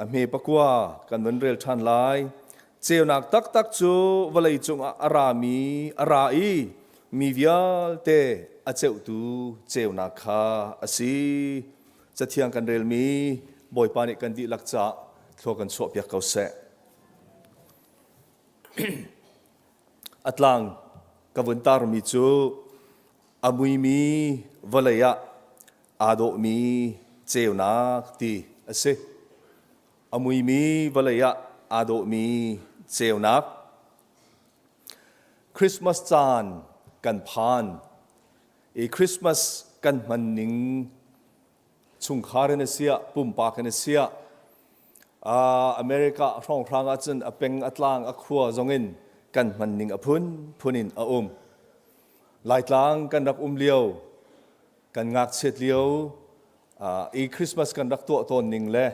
A hme pakua kan vun rel ṭhan lai. Ceunak taktak cu vawlei cungah a rami a ra i mi vialte a ceuhtu ceunak kha a si. Cathiang kan relmi Bawipa nih kan dihlak caah thlua kan chuahpiak ko seh. A tlang ka vun tarmi cu a muimi vawlei ah aa dawhmi ceunak ti a si. A muimi vawlei ah aa dawhmi ceunak. Christmas caan kan phan i Christmas kan hman ning chungkhar in a siah pumpak in a siah America hrawnghrang ahcun a peng a tlang a khua zongin kan hman ning a phunphun in a um. Laitlang kan rak um lio kan ngakchiat lio i Christmas kan rak tuah tawn ning le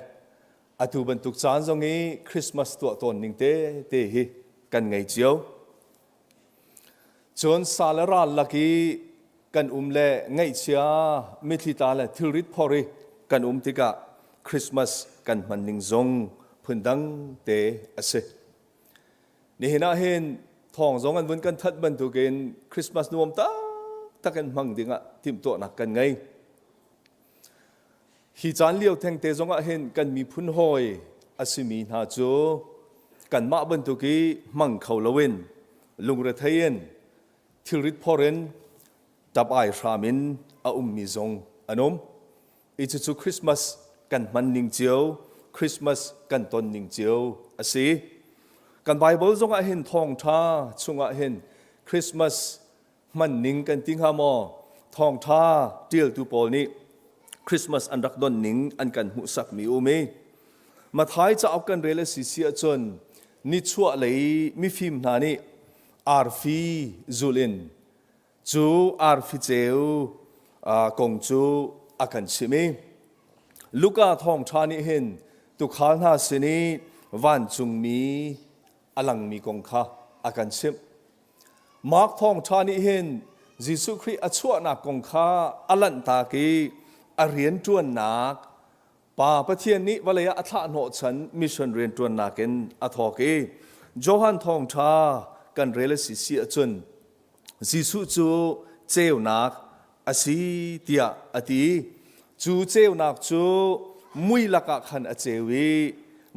atu bantuk caan zong i Christmas tuah tawn ning te te hi kan ngei cio. Cun sa le ral lak i kan um le ngaihchia mithli tla le thilrit phor i kan um tikah Christmas kan hman ning zong phundang te a si. Nihin ah hin thawng zong an vun kan thanh bantukin Christmas nuam taktak in hmang dingah timhtuahnak kan ngei. Hi caan lio thengte zongah hin kan miphun hawi a simi hna cu kanmah bantuk i hmang kho loin lungrethei in thilrit phor in tap ai hram in a ummi zong an um. I cucu Christmas kan hman ning cio, Christmas kan ton ning cio a si. Kan Bible zongah hin thawngṭha chungah hin Christmas hman ning kan ti hnga maw? Thawngṭha ṭialtu pawl nih Christmas an rak don ning an kan hmuhsakmi um i Matthai cauk kan rel a si si ahcun nichuah lei mifim hna nih arfi zul in cu arfi ceu kong cu a kan chimh i Luka thawngṭha nih hin tuukhal hna sin i vancungmi a langmi kong kha a kan chimh. Mark thawngṭha nih hin Jesuh Khrih a chuahnak kong kha a lanhtak i a rianṭuannak Pa Pathian nih vawlei ah a thlah hnawhchan mission rianṭuannak in a thawk i Johan thawngṭha kan rel a si si ahcun Jesuh cu ceunak a si tiah a ti. Cu ceunak cu mui lakah khan a ceu i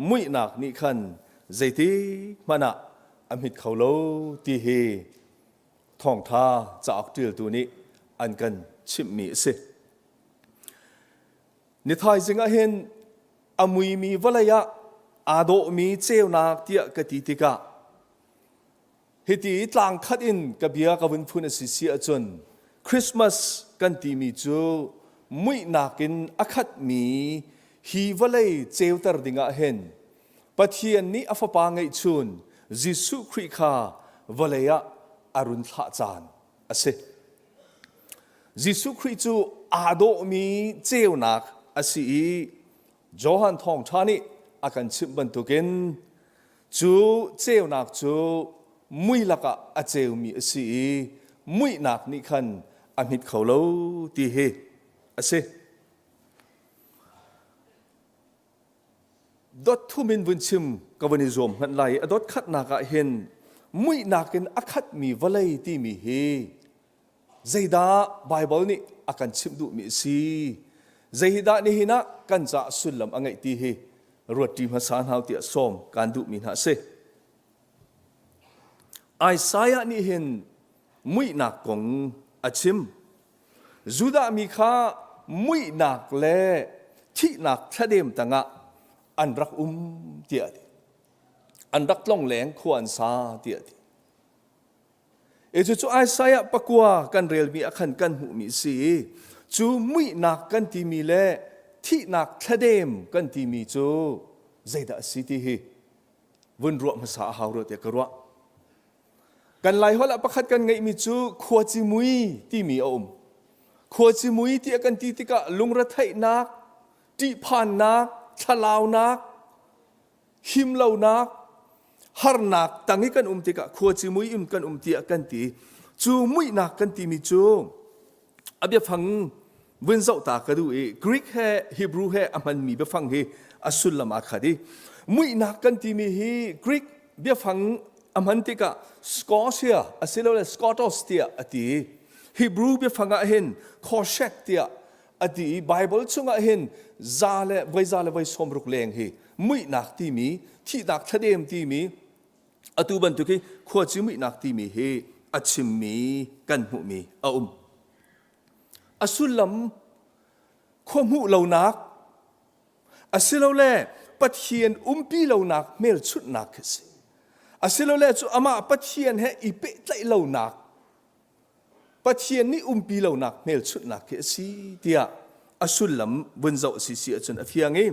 muihnak nih khan zeitik hmanh ah a hmit kho lo ti hi thawngṭha cauk ṭialtu nih an kan chimhmi a si. Ni thaizing ah hin a muimi vawlei ah aa dawhmi ceunak tiah ka ti tikah hiti tlang khat in ka bia ka vun phun a si si ahcun. Christmas kan timi cu muihnak in a khatmi hi vawlei ceuter dingah hin Pathian nih a Fapa ngeihchun Jesuh Khrih kha vawlei ah a run thlah caan a si. Jesuh Khrih cu aa dawhmi ceunak a si i Johan Thawngṭha nih a kan chimh bantukin cu ceunak cu mui lakah a ceumi a si i muihnak nih khan a hmit kho lo ti hi a si. Dot thum in vun chim ka vun i zuam hmanh lai i a dot khatnak ah hin muihnak in a khatmi vawlei timi hi Zeidah Baibal nih a kan chimh duhmi a si? Zei hi dah nihin ah kan caah sullam a ngeih ti hi ruatṭi hmasa hna tiah sawm kaan duhmi hna a si. Isaiah nih hin muihnak kong a chim. Judah mi kha muihnak le thihnak thladem tangah an rak um tiah a ti. An rak tlongleng khua an sa tiah a ti. E cucu Isaiah pakua kan relmi ah khan kan hmuhmi a si i cu muihnak kan timi le thihnak thladem kan timi cu zeidah a si ti hi vun ruah hmasa a hau rua tiah ka ruah. Kan Laiholh ah pakhat kan ngeihmi cu khuaci mui timi a um. Khuaci mui tiah kan ti tikah lungretheihnak, ṭihphannak, thlalaunak, himlonak harnak tang i kan um tikah khuaci mui in kan um tiah kan ti cu muihnak kan timi cu a biafang vun zoh ta ka duh i Greek he Hebrew he a hmanmi biafang hi a sullam aa khat i muihnak kan timi hi Greek biafang a hman tikah Scotia asilole Scotos tiah a ti Hebrew biafang ah hin Khoshek tiah a ti i Bible chungah hin za le voi za le voi 60 leng hi muihnak timi thihnak thladem timi atu bantuk hi khuaci muihnak timi hi a chimmi kan hmuhmi a um a sullam khua hmuh lonak asilole Pathian umpi lonak hmelchunhnak khi si asilole cu amah Pathian he i pehtlaih lonak Pathian nih umpi lonak hmelchunhnak khi a si tiah a sullam vun zoh si si ahcun a fiang i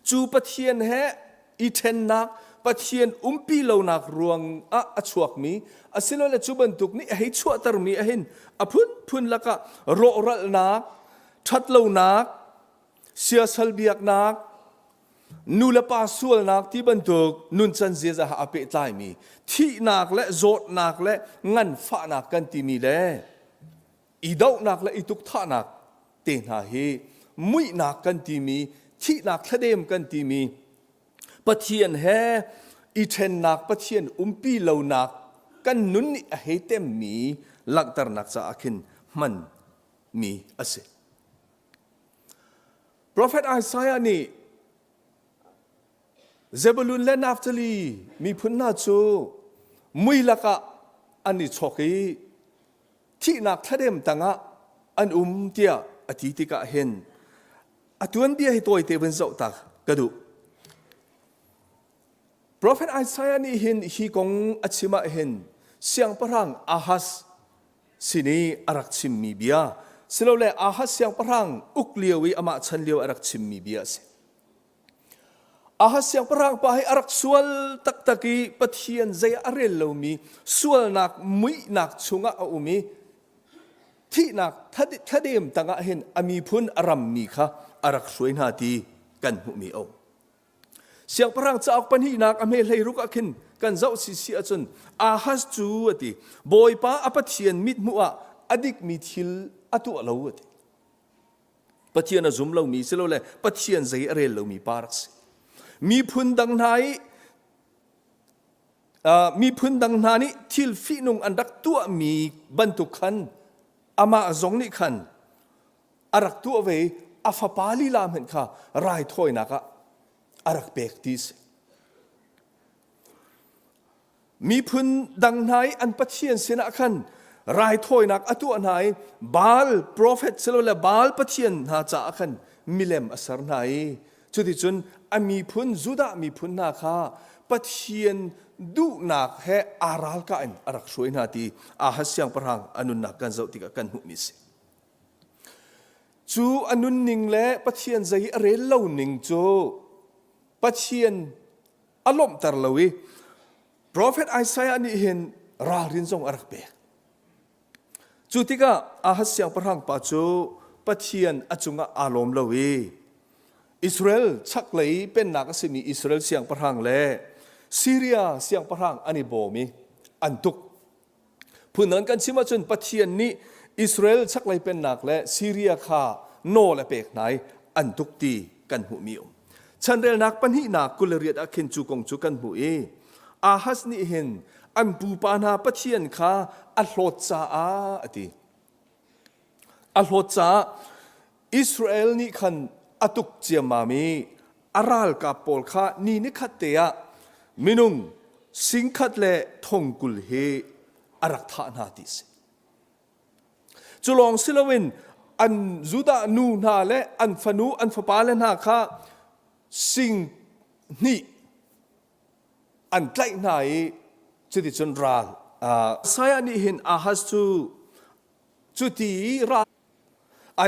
cu Pathian he i ṭhennak Pathian umpi lonak ruang ah a chuakmi asilole cu bantuk nih a hei chuahtermi ahin a phunphun lakah rawhralhnak ṭhatlonak siasal biaknak nu le pa sualnak ti bantuk nuncan ziaza ha a pehtlaimi thihnak le zawtnak le nganfahnak kan timi le i dohnak le i tukthahnak te hna hi muihnak kan timi thihnak thladem kan timi Pathian he i ṭhennak Pathian umpi lonak kan nun nih a hei temmi langhternak caah khin hman mi a si. Profet Isaiah nih Zebulun le Naphtali miphun hna cu mui lakah an i chawk i thihnak thladem tangah an um tiah a ti tikah hin a tuanbia hi tawite vun zoh ta ka duh. Profet Isaiah nih hin hi kong a chim ah hin siangpahrang Ahaz sin i a rak chimmi bia silole Ahaz siangpahrang uk lio i amah chan lio a rak chimmi bia a si. Ahaz siangpahrang pa hi a rak sual taktak i Pathian zei ah a rel lomi sualnak muihnak chungah a um i thihnak thladem tangah hin a miphun a rammi kha a rak hruai hna ti kan hmuhmi a um. Siangpahrang cauk pahnihnak a hme hleiruk ah khin kan zoh sisi ahcun Ahaz cu a ti Bawipa a Pathian mithmuh ah a dikmi thil a tuah lo a ti. Pathian a zum lomi silole Pathian zei a rel lomi pa rak si. Miphun dang hna i miphun dang hna nih thil fihnung an rak tuahmi bantuk khan amah zong nih khan a rak tuah ve i a fapa lila hmanh kha raithawinak ah a rak pek ti si. Miphun dang hna i an pathian sinah khan raithawinak a tuah hna i Baal profet silole Baal pathian hna caah khan milem a ser hna i cuticun a miphun Judah miphun hna kha Pathian duhnak he aa ralkah in a rak hruai hna ti Ahaz siangpahrang a nunnak kan zoh tikah kan hmuhmi a si. Cu a nunning le Pathian zei a rel lo ning cu Pathian a lawmhter lo i Profet Isaiah nih hin ralrin zong a rak pek. Cu tikah Ahaz siangpahrang pa cu Pathian a cungah aa lawm lo i Israel chaklei pennak a simi Israel siangpahrang le Syria siangpahrang an i bawm i an tuk. Phundang kan chim ahcun Pathian nih Israel chaklei pennak le Syria kha nawl a pek hna i an tuk ti kan hmuhmi um. Chanrelnak pahnihnak 28 ah khin cu kong cu kan hmuh i Ahaz nih hin an pupa hna Pathian kha a hlawt caah a ti. A hlawt caah Israel nih khan a tuk ciammam i a ralkap pawl kha ni nikhat te ah minung singkhat le thongkul hi a rak thah hna ti a si. Cu lawng si loin an Judah nu hna le an fanu an fapale hna kha sing hnih an tlaih hna i cuticun ral Isaiah nih hin Ahaz cu cuti ral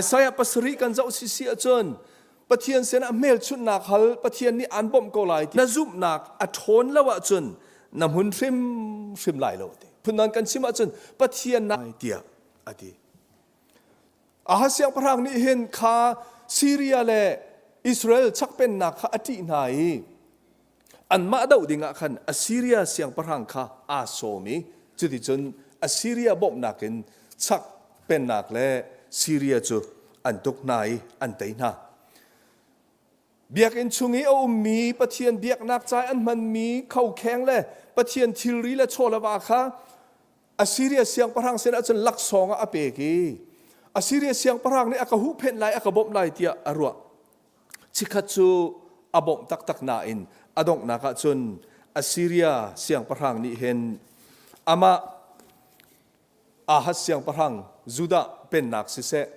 Isaiah pasarih kan zoh sisi ahcun Pathian sinah hmelchunhnak hal Pathian nih aan bawmh ko lai ti na zumhnak a ṭhawn lo ahcun na hmun hrimhrim lai lo ti. Phundang kan chim ahcun Pathian na tiah a ti. Ahaz siangpahrang nih hin kha Syria le Israel chakpennak kha a ṭih hna i anmah doh dingah khan Assyria siangpahrang kha aa sawm i cuticun Assyria bawmhnak in chak pennak le Syria cu an tuk hna i an tei hna. Biakinn chung i a ummi Pathian biaknak ca i an hmanmi khokheng le Pathian thilri le chaw le va kha Assyria siangpahrang sinah cun laksawng ah a pek i Assyria siangpahrang nih a ka huhphenh lai a ka bawmh lai tiah a ruah. Chikkhat cu a bawmh taktak nain a donghnak ah cun Assyria siangpahrang nih hin amah Ahaz siangpahrang Judah pennak siseh,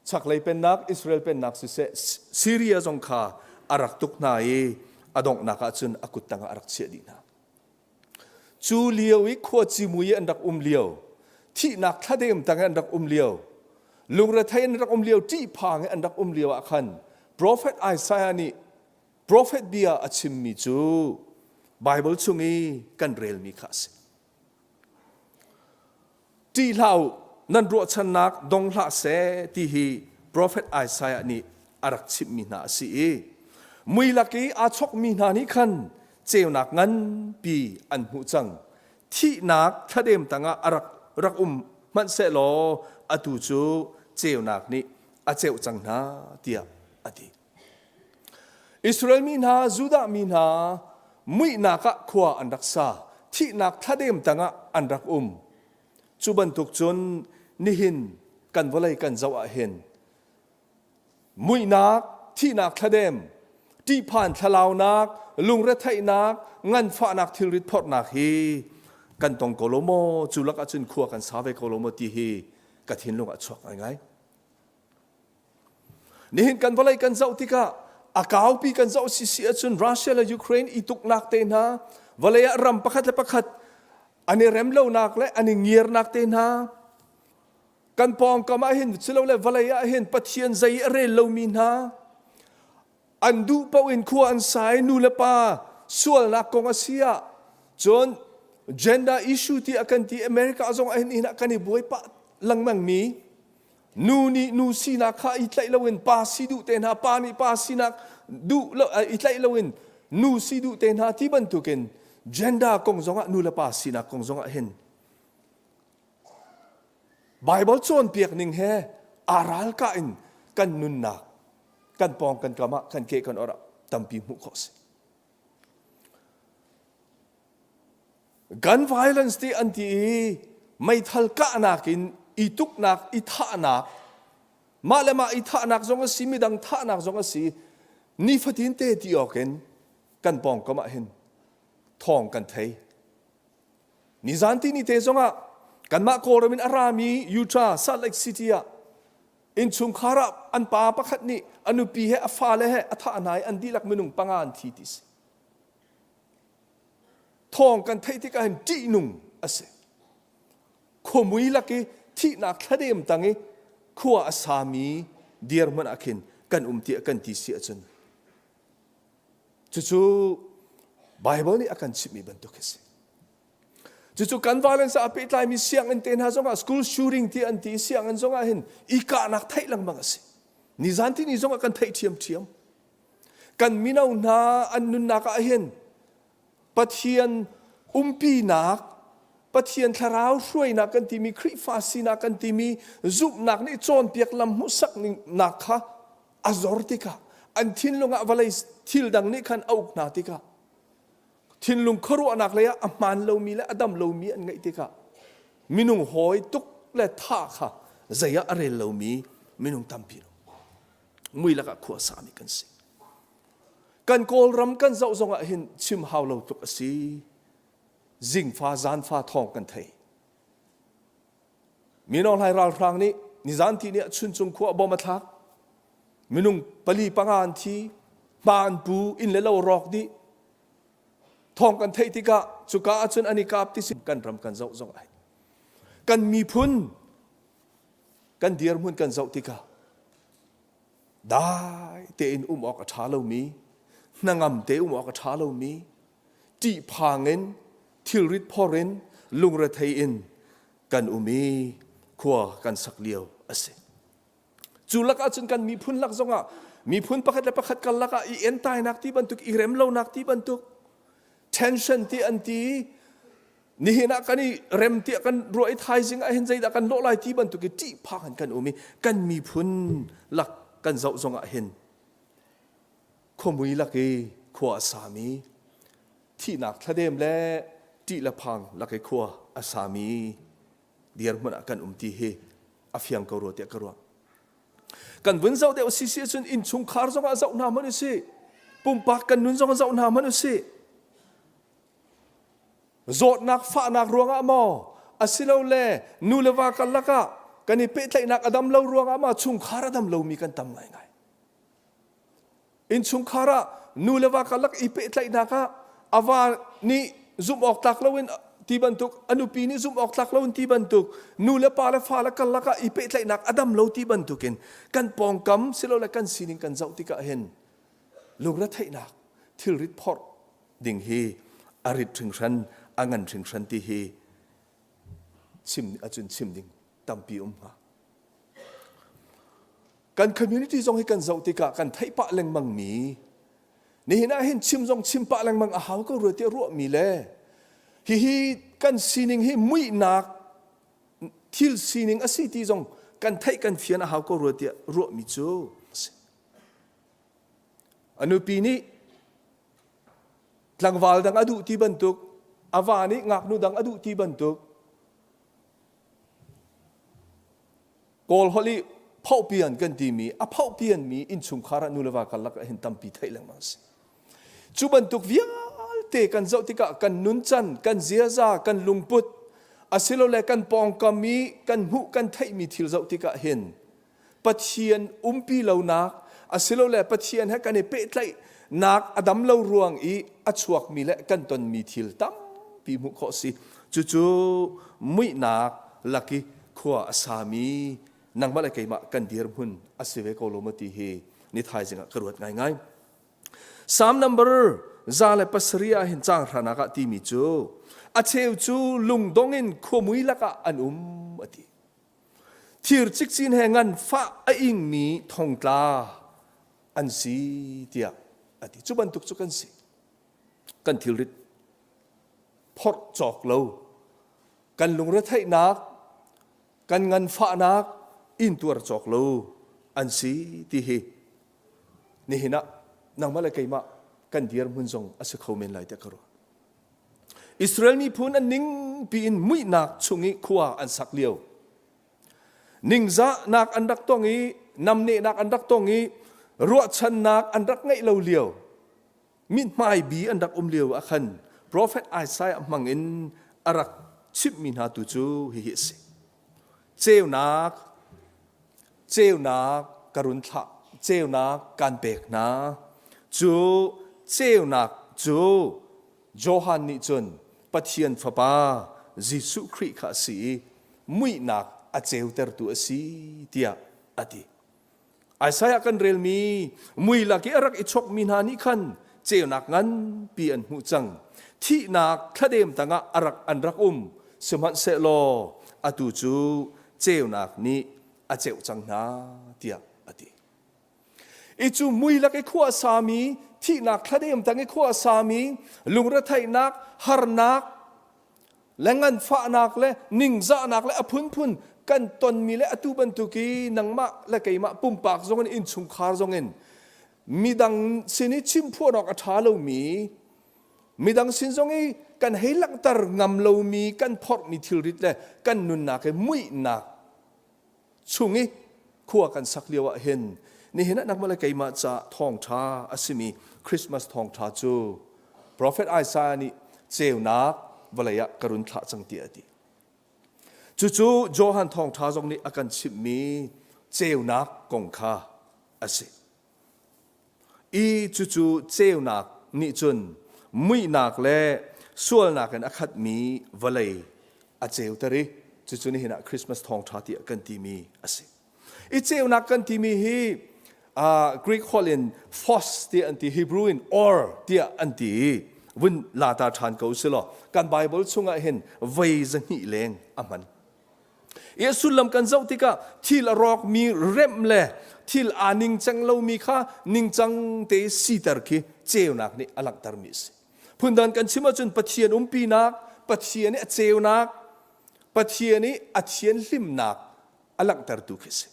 chaklei pennak Israel pennak siseh, Syria zong kha a rak tuk hna i a donghnak ah cun a kut tangah a rak chiah dih hna. Cu lio i khuaci mui i an rak um lio, thihnak thladem tang i an rak um lio, lungrethei an rak um lio, ṭihphang i an rak um lio ah khan profet Isaiah nih profet bia a chimmi cu Baibal chung i kan relmi kha a si. Ṭih hlah u, nan ruahchannak dong hlah seh ti hi profet Isaiah nih a rak chimhmi hna a si i mui lak i aa chokmi hna nih khan ceunak nganpi an hmuh cang. Thihnak thladem tangah a rak rak um hmanhsehlaw atu cu ceunak nih a ceuh cang hna tiah a ti. Israel mi hna, Judah mi hna muihnak ah khua an rak sa, thihnak thladem tangah an rak um. Cu bantuk cun nihin kan vawlei kan zoh ah hin muihnak, thihnak thladem, ṭihphan thlalaunak, lungretheihnak, nganfahnak thilrit phorhnak hi kan tong ko lo maw? Cu lakah cun khua kan sa ve ko lo maw ti hi ka thinlung ah chuak ngaingai. Nihin kan vawlei kan zoh tikah a kaupi kan zoh sisi ahcun Russia le Ukraine i tuknak te hna, vawlei ah ram pakhat le pakhat an i rem lonak le an i ngirnak te hna, kan pawngkam ah hin silole vawlei ah hin Pathian zei a rel lomi hna, an duh paoh in khua an sa i nu le pa sualnak kong a si ah cun gender issue ti a kan ti America zong ah hin hin ah kan i buai pah lengmang mi Nu nih nu sinak kha i tlaih loin pa si duh te hna, pa nih pa sinak duh lo, i tlaih loin nu si duh te hna ti bantukin gender kong zongah nu le pa sinak kong zongah hin Bible cawnpiak ning he aa ralkah in kan nunnak kan pawng kan kam ah kan ke kan or ah tampi hmuh khawh a si. Gun violence ti an ti i meithal kahnak in i tuknak, i thahnak, mah le mah i thahnak zong a si, midang thahnak zong a si, nifatin te ti awk in kan pawngkam ah hin thawng kan thei. Nizan ti ni te zongah kanmah Kawlram in a rami Utah, Salt Lake City ah innchungkhar ah an pa pakhat nih a nupi he a fale he a thah hna i an dihlak minung panga an thi ti si. Thawng kan theih tikah hin ṭihnung a si. Khuamui lak i thihnak thladem tang i khua a sami dirhmun ah khin kan um tiah kan ti si ahcun cucu Bible nih a kan chimhmi bantuk hi si. Cucu kan violence ah pehtlaimi sianginn te hna zongah school shooting ti an ti sianginn zongah hin i kahnak theih lengmang a si. Nizan ti ni zongah kan theih ṭhiamṭhiam. Kan mino hna an nunnak ah hin Pathian umpinak, Pathian thlarau hruainak kan timi Khrihfa sinak kan timi zumhnak nih cawnpiak lam hmuhsaknak kha a zor tikah an thinlung ah vawlei thil dang nih khan a uk hna tikah thinlung khuaruahnak lei ah a hmaan lomi le a dam lomi an ngeih tikah minung hawi tuk le tha kha zei ah a rel lomi minung tampi mui lakah khua sami kan si. Kan Kawlram kan zoh zongah hin chim hau lo tluk a si. Zingfa zanfa thawng kan thei. Minong hlai ralhrang nih nizan ti nih chuncung khua bom a thlak. Minung pali panga an thi, hma an pu, inn le lo rawk dih. Thawng kan theih tikah cuka ahcun an i kap ti si kan ram kan zoh zong ai. Kan miphun kan dirhmun kan zoh tikah dai tein um awk a ṭha lomi, hnangam te um awk a ṭha lomi, ṭihphang in, thilrit phor in, lungrethei in kan um i khua kan sak lio a si. Cu lakah cun kan miphun lak zongah miphun pakhat le pakhat karlak ah i entainak ti bantuk, i remlonak ti bantuk, tension ti an ti nihin ah kan i rem tiah kan ruah i thaizing ah hin zeidah kan lawh lai ti bantuk i ṭihphang in kan um i kan miphun lak kan zoh zongah hin khuamui lak i khua a sami thihnak thladem le ṭih le phang lak i khua a sami dirhmun ah kan um ti hi a fiang ko rua tiah ka ruah. Kan vun zoh deuh si si ahcun innchungkhar zongah zoh hna hmanh usih pumpak kan nun zongah zoh hna hmanh usih Zawtnak fahnak ruangah maw asilole nu le va karlak ah kan i pehtlaihnak a dam lo ruangah maw chungkhar a dam lomi kan tam ngaingai. Innchungkhar ah nu le va karlak i pehtlaihnak ah a va nih zumh awk tlak loin ti bantuk a nupi nih zumh awk tlak loin ti bantuk nu le pa le fa le karlak ah i pehtlaihnak a dam lo ti bantukin kan pawngkam silole kan sining kan zoh tikah hin lungretheihnak thilrit phorh ding hi a rit hringhran a ngan hringhran ti hi chim acun chim ding tampi um hnga kan community zong hi kan zoh tikah kan theih pah lengmang mi nihin ah hin chim zong chim pah lengmang a hau ko rua tiah ruahmi le hihi kan sining hi muihnak thil sining a si ti zong kan theih kan fian a hau ko rua tiah ruahmi cu a nupi nih Tlangval dang a duh ti bantuk, a va nih ngaknu dang a duh ti bantuk, Kawl holh i phohpian kan timi a phohpianmi innchungkhar ah nu le va karlak ah hin tampi theih lengmang a si. Cu bantuk vialte kan zoh tikah kan nuncan, kan ziaza, kan lungput, asilole kan pawngkam i kan hmuh kan theihmi thil zoh tikah hin Pathian umpi lonak asilole Pathian he kan i pehtlaihnak a dam lo ruang i a chuakmi le kan tonmi thil tampi hmuh khawh si. Cucu muihnak lak i khua a sami nangmah le keimah kan dirhmun a si ve ko lo maw ti hi ni thaizing ah ka ruat ngaingai. Psalm number 107 ah hin caang hranak ah timi cu a cheu cu lungdong in khuamui lakah an um a ti. Thir cikcin he nganfah a ingmi thongtla an si tiah a ti. Cu bantuk cu kan si. Kan thilrit phorh cawk lo, kan lungretheihnak, kan nganfahnak intuar cawk lo an si ti hi nihin ah nangmah le keimah kan dirhmun zong a si kho men lai tiah ka ruah. Israel miphun an ningpi in muihnak chung i khua an sak lio. Ningzahnak an rak tong i namnehnak an rak tong i ruahchannak an rak ngeih lo lio. Mithmai bi an rak um lio ah khan Prophet Isaiah hmang in a rak chimhmi hna tu cu hihi a si. Ceunak, ceunak ka run thlah, ceunak kan pek hna. Cu ceunak cu. Johan nih cun Pathian Fapa Jesuh Khrih kha a si i muihnak a ceutertu a si tiah a ti. Isaiah kan relmi mui lak i a rak i chokmi hna nih khan ceunak nganpi an hmuh cang. Thihnak thladem tangah a rak an rak um. Sihmanhsehlaw atu cu ceunak nih a ceuh cang hna tiah a ti. I cu mui lak i khua a sami, thihnak thladem tang i khua a sami, lungretheihnak, harnak, le nganfahnak le ningzahnak le a phunphun kan tonmi le atu bantuk i nangmah le keimah pumpak zongin innchungkhar zongin midang sin i chimphuan awk a ṭha lomi midang sin zong i kan hei langhter ngam lomi kan phorhmi thilrit le kan nunnak i muihnak chung i khua kan sak lio ah hin nihin ah nangmah le keimah ca thawngṭha a simi Christmas thawngṭha cu Prophet Isaiah nih ceunak vawlei ah ka run thlah cang tiah a ti. Cucu Johan thawngṭha zong nih a kan chimhmi ceunak kong kha a si. I cucu ceunak nih cun muihnak le sualnak in a khatmi vawlei a ceuter i cucu nihin ah Christmas thawngṭha tiah kan timi a si. I ceunak kan timi hi uh, Greek holh in phos tiah an ti, Hebrew in or tiah an ti i vun lata ṭhan ko silaw kan Bible chungah hin vei zahnih leng a hman. I a sullam kan zoh tikah thil a rawkmi remh le thil aa ningcang lomi kha ningcang te siter khi ceunak nih a langhtermi a si. Phundang kan chim ahcun Pathian umpinak, Pathian i a ceunak, Pathian i a thianhlimnak a langhtertu khi a si.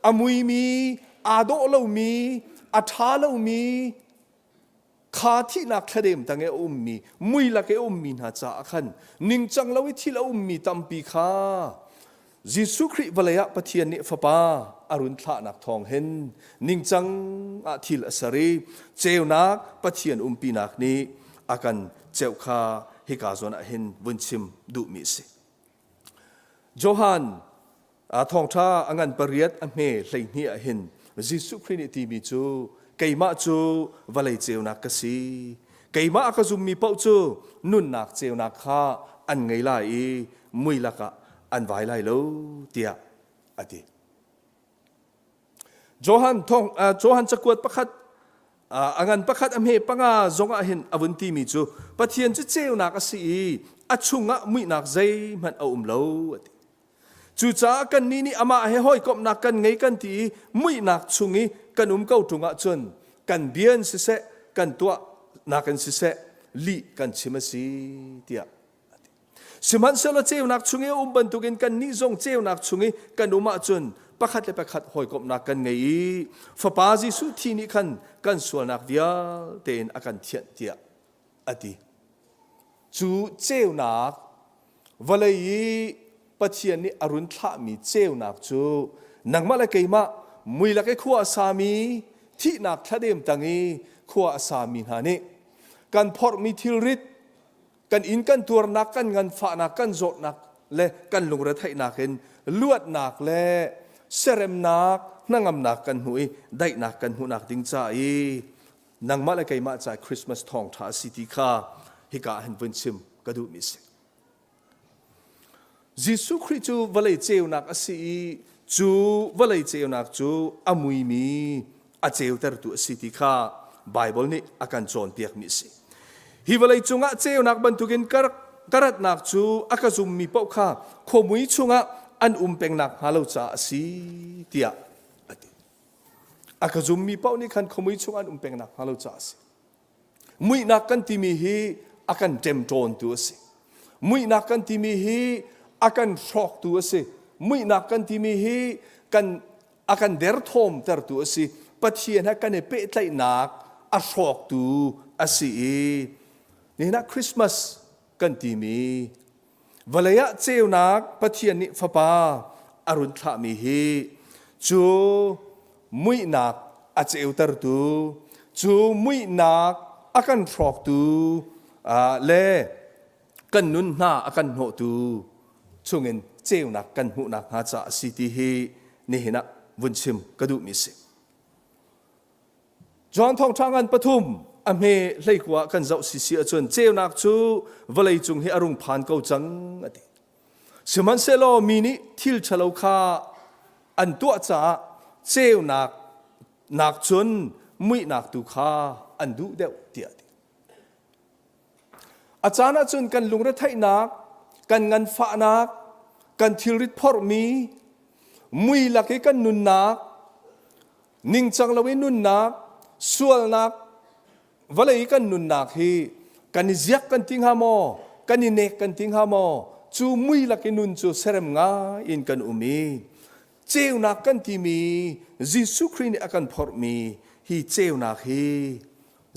A muimi, aa dawh lomi, a ṭha lomi, Kha thihnak thladem tang i a ummi, mui lak i a ummi hna caah khan ningcang lo i thil a ummi tampi kha Jesuh Khrih vawlei ah Pathian nih Fapa a run thlahnak thawng hin ningcang ah thil a ser i ceunak Pathian umpinak nih a kan ceuh kha hika zawn ah hin vun chim duhmi a si. Johan Thawngṭha a ngan pariat a hme 12 ah hin Jesuh Khrih nih timi cu keimah cu vawlei ceunak ka si. Keimah a ka zummi paoh cu nunnak ceunak kha an ngei lai i mui lakah an vai lai lo tiah a ti. Johan thong Johan cakuat pakhat a ngan pakhat a hme panga zong ah hin a vun timi cu Pathian cu ceunak a si i a chungah muihnak zeihmanh a um lo a ti. Cucaah kannih nih amah he hawikomhnak kan ngei kan ti i muihnak chung i kan um ko ṭung ahcun kan bia in siseh kan tuahnak in siseh lih kan chim a si tiah a ti. Sihmanhsehlaw ceunak chung i a um bantukin kannih zong ceunak chung i kan um ahcun pakhat le pakhat hawikomhnak kan ngei i Fapa Jesuh thi nih khan kan sualnak vialte in a kan thianh tiah a ti. Cu ceunak vawlei i Pathian nih a run thlahmi ceunak cu nangmah le keimah mui lak i khua a sami thihnak thladem tang i khua a sami hna nih kan phorhmi thilrit kan inn kan tuarnak kan nganfahnak kan zawtnak le kan lungretheihnak in luatnak le seremnak hnangamnak kan hmuh i daihnak kan hmuhnak ding ca i nangmah le keimah ca Christmas thawngṭha a si ti kha hika ah hin vun chim ka duhmi a si. Jesuh Khrih cu vawlei ceunak a si i cu vawlei ceunak cu a muimi a ceutertu a si ti kha Baibal nih a kan cawnpiakmi a si. Hi vawlei cungah ceunak bantukin ka ratnak cu a ka zummi paoh kha khuamui chungah an um pengnak hnga lo caah a si tiah a ti. A ka zummi paoh nih khan khuamui chung an um peng nakhnga lo caah a si. Muihnak kan timi hi a kan ṭemṭawntu a si. Muihnak kan timi hi a kan hrawktu a si. Muihnak kan timi hi kan a kan derthawmtertu a si. Pathian he kan i pehtlaihnak a hrawktu a si i nihin ah Christmas kan timi Vawlei ah ceunak Pathian nih Fapa a run thlahmi hi cu muihnak a ceutertu, cu muihnak a kan hrawktu le kan nun hna a kan hnawhtu chungin ceunak kan hmuhnak hnga caah a si ti hi nihin ah vun chim ka duhmi a si. John Thawngṭha ngan pathum. a hme hleikua kan zoh sisi ahcun ceunak cu vawlei cung hi a rung phan ko cang a ti. Sihmanhsehlaw mi nih thil ṭhalo kha an tuah caah ceunak nak cun muihnak tu kha an duh deuh tiah a ti. A caan ahcun kan lungretheihnak, kan nganfahnak, kan thilrit phorhmi, mui lak i kan nunnak, ningcang lo i nunnak, sualnak, vawlei i kan nunnak hi kan i ziak kan ti hnga maw, kan i nek kan ti hnga maw, cu mui lak i nun cu serem ngai in kan um i ceunak kan timi Jesuh Khrih nih a kan phorhmi hi ceunak hi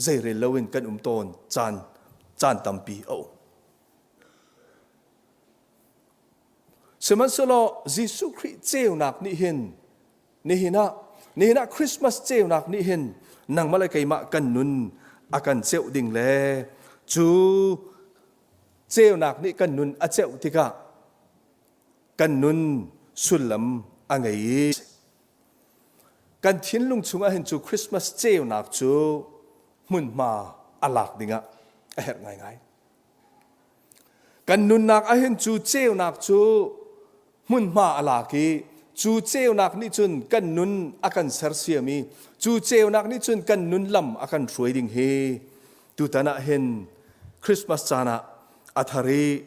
zeirel loin kan um tawn caan caan tampi a um. Sihmanhsehlaw Jesuh Khrih ceunak nih hin nihin ah nihin ah Christmas ceunak nih hin nangmah le keimah kan nun a kan ceuh ding le cu ceunak nih kan nun a ceuh tikah kan nun sullam a ngei i Kan thinlung chungah hin cu Christmas ceunak cu hmunhma a lak dingah a herh ngaingai. Kan nunnak ah hin cu ceunak cu hmunhma a lak i cu ceunak nih cun kan nun a kan sersiam i cu ceunak nih cun kan nun lam a kan hruai ding hi tutan ah hin Christmas caan ah a thar i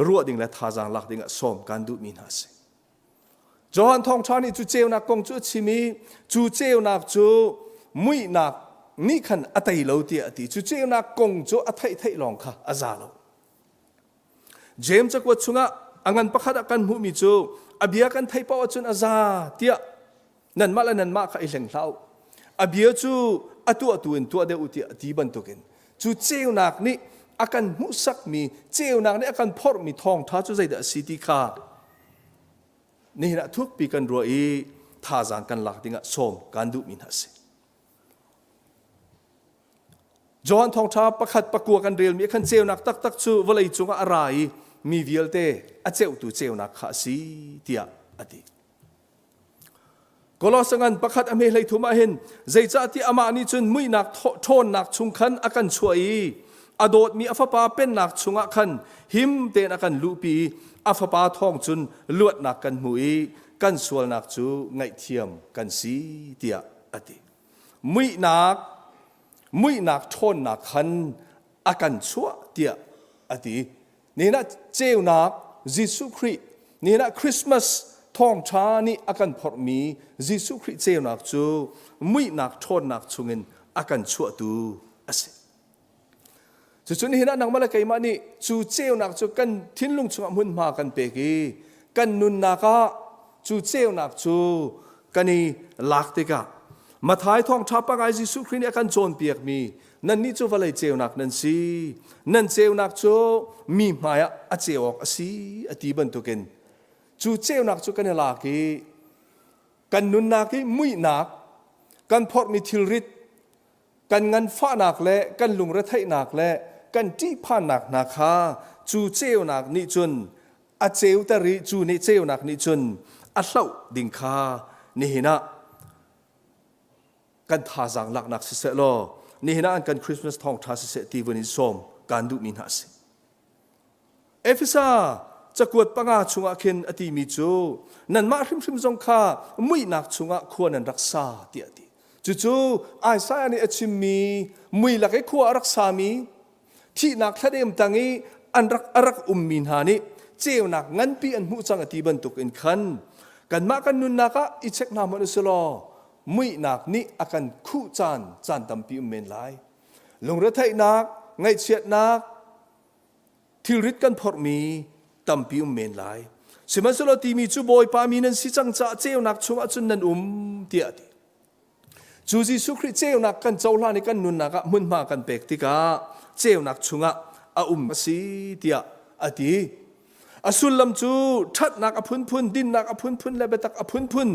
ruah ding le thazaang lak ding ah sawm kan duhmi hna a si. Johan thawngṭha nih cu ceunak kong cu a chim i cu ceunak cu muihnak nih khan a tei lo tiah a ti. Cu ceunak kong cu a theih theih lawng kha a za lo. James cakuat chungah a ngan pakhat ah kan hmuhmi cu a bia kan theih paoh ahcun a za tiah nanmah le nanmah kha i hleng hlah u. A bia cu a tuahtu in tuah deuh u tiah a ti bantukin cu ceunak nih a kan hmuhsakmi ceunak nih a kan phorhmi thawngṭha cu zeidah a si ti kha nihin ah thukpi kan ruah i thazaang kan lak dingah sawm kan duhmi hna a si. Johan thawngṭha pakhat pakua kan relmi khan ceunak taktak cu vawlei cungah a ra i mi vialte a ceuhtu ceunak kha a si tiah a ti. Kolosa ngan pakhat a hme hlei thum ah hin zeicahtiah amah nih cun muihnak ṭhawnnak chung khan a kan chuah i a dawtmi a fapa pennak chungah khan him tein a kan luhpi i a fapa thawng cun luatnak kan hmu i kan sualnak cu ngaihthiam kan si tiah a ti. Muihnak muihnak ṭhawnnak khan a kan chuah tiah a ti. Nihin ah ceunak Jesuh Khrih, nihin ah Christmas thawngṭha nih a kan phorhmi Jesuh Khrih ceunak cu muihnak ṭhawnnak chungin a kan chuahtu a si. Cucu nihin ah nangmah le keimah nih cu ceunak cu kan thinlung chungah hmunhma kan pek i kan nunnak ah cu ceunak cu kan i lak tikah Mathai thawngṭha pangai Jesuh Khrih nih a kan cawnpiakmi nannih cu vawlei ceunak nan si nan ceunak cu mi hmaiah a ceu awk a si a ti bantukin cu ceunak cu kan i lak i kan nunnak i muihnak kan phorhmi thilrit kan nganfahnak le kan lungretheihnak le kan ṭihphannak hna kha cu ceunak nih cun a ceuter i cu nih ceunak nih cun a hloh ding kha nihin ah kan thazaang laknak siseh law nihin ah an kan Christmas thawngṭha siseh ti vun in sawm kan duhmi hna a si. Efesa cakuat panga chungah khin a timi cu nanmah hrimhrim zong kha muihnak chungah khua nan rak sa tiah a ti. Cucu Isaiah nih a chimmi mui lak i khua a rak sami thihnak thladem tang i an rak a rak ummi hna nih ceunak nganpi an hmuh cang a ti bantuk in khan kanmah kan nunnak ah i check hna hmanh usih law muihnak nih a kan khuh caan caan tampi um men lai lungretheihnak ngaihchiatnak thilrit kan phorhmi tampi um men lai sihmanhsehlaw timi cu Bawipa mi nan si cang caah ceunak chungah cun nan um tiah a ti Cu Jesuh Khrih ceunak kan cohlan i kan nunnak ah hmunhma kan pek tikah ceunak chungah a um a si tiah a ti. A sullam cu ṭhatnak a phunphun, dinnak a phunphun le biatak a phunphun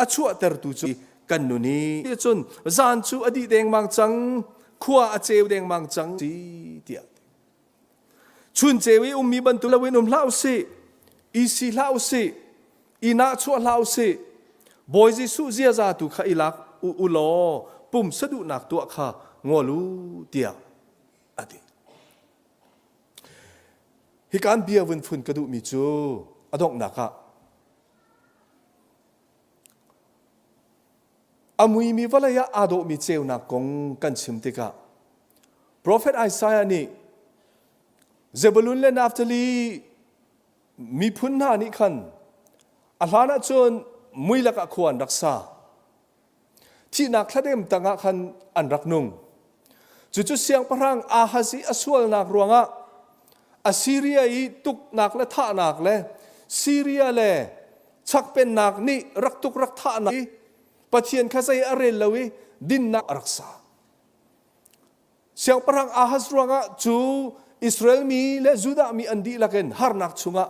a chuahtertu cu kan nun i cun zan cu a dih dengmang cang, khua a ceu dengmang cang si tiah Chun ceu i ummi bantuk loin um hlah usih, i si hlah usih, i nahchuah hlah usih. Bawi Jesuh ziaza tu kha i lak u, u law pumsa duhnak tuah kha ngol u tiah a ti. Hikan bia vun phun ka duhmi cu a donghnak ah a muimi vawlei ah aa dawhmi ceunak kong kan chim tikah Profet Isaiah nih Zebulun le Naphtali miphun hna nih khan a hlan ah cun mui lakah khua an rak sa. Thihnak thladem tangah khan an rak nung. Cucu siangpahrang Ahaz i a sualnak ruangah Assyria i tuknak le thahnak le Syria le chak pennak nih rak tuk rak thahnak i Pathian kha zei a rel lo i dinnak a rak sa. Siangpahrang Ahaz ruangah cu Israel mi le Judah mi an dihlak in harnak chungah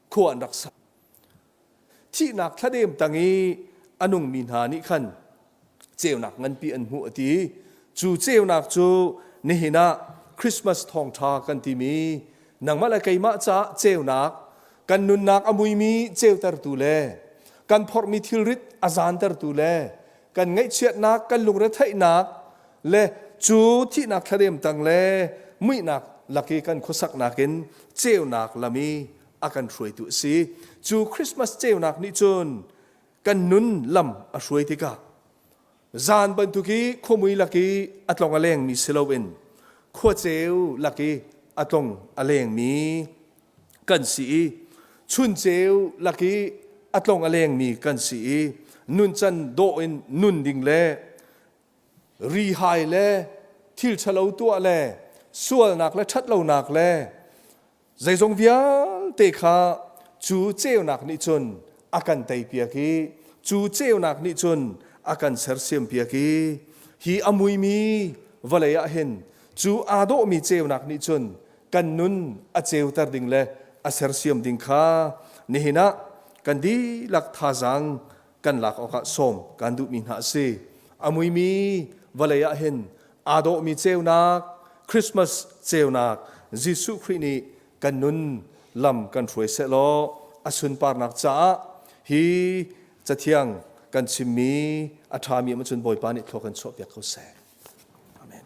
khua an rak sa. Thihnak thladem tang i a nungmi hna nih khan ceunak nganpi an hmuh a ti. Cu ceunak cu nihin ah Christmas thawngṭha kan timi nangmah le keimah caah ceunak kan nunnak a muimi ceutertu le kan phorhmi thilrit a zaantertu le kan ngaihchiatnak kan lungretheihnak le cu thihnak thladem tang le muihnak lak i kan khuasaknak in ceunak lam i a kan hruaitu a si. Cu Christmas ceunak nih cun kan nun lam a hruai tikah zan bantuk i khuamui lak i a tlong a lengmi si loin khuaceu lak i a tlong a lengmi kan si i chunceu lak i a tlong a lengmi kan si i nuncan dawh in nun ding le rihai le thil ṭhalo tuah le sualnak le ṭhatlonak le zeizong vialte kha cu ceunak nih cun a kan teipiak i cu ceunak nih cun a kan sersiampiak i hi a muimi vawlei ah hin cu aa dawhmi ceunak nih cun kan nun a ceuter ding le a sersiam ding kha nihin ah kan dihlak thazaang kan lak awkah sawm kan duhmi hna a si. A muimi vawlei ah hin aa dawhmi ceunak, Christmas ceunak Jesuh Khrih nih kan nun lam kan hruai sehlaw a sunparnak caah hi cathiang kan chimmi a ṭhami um cun Bawipa nih thlua kan chuahpiak ko seh. Amen.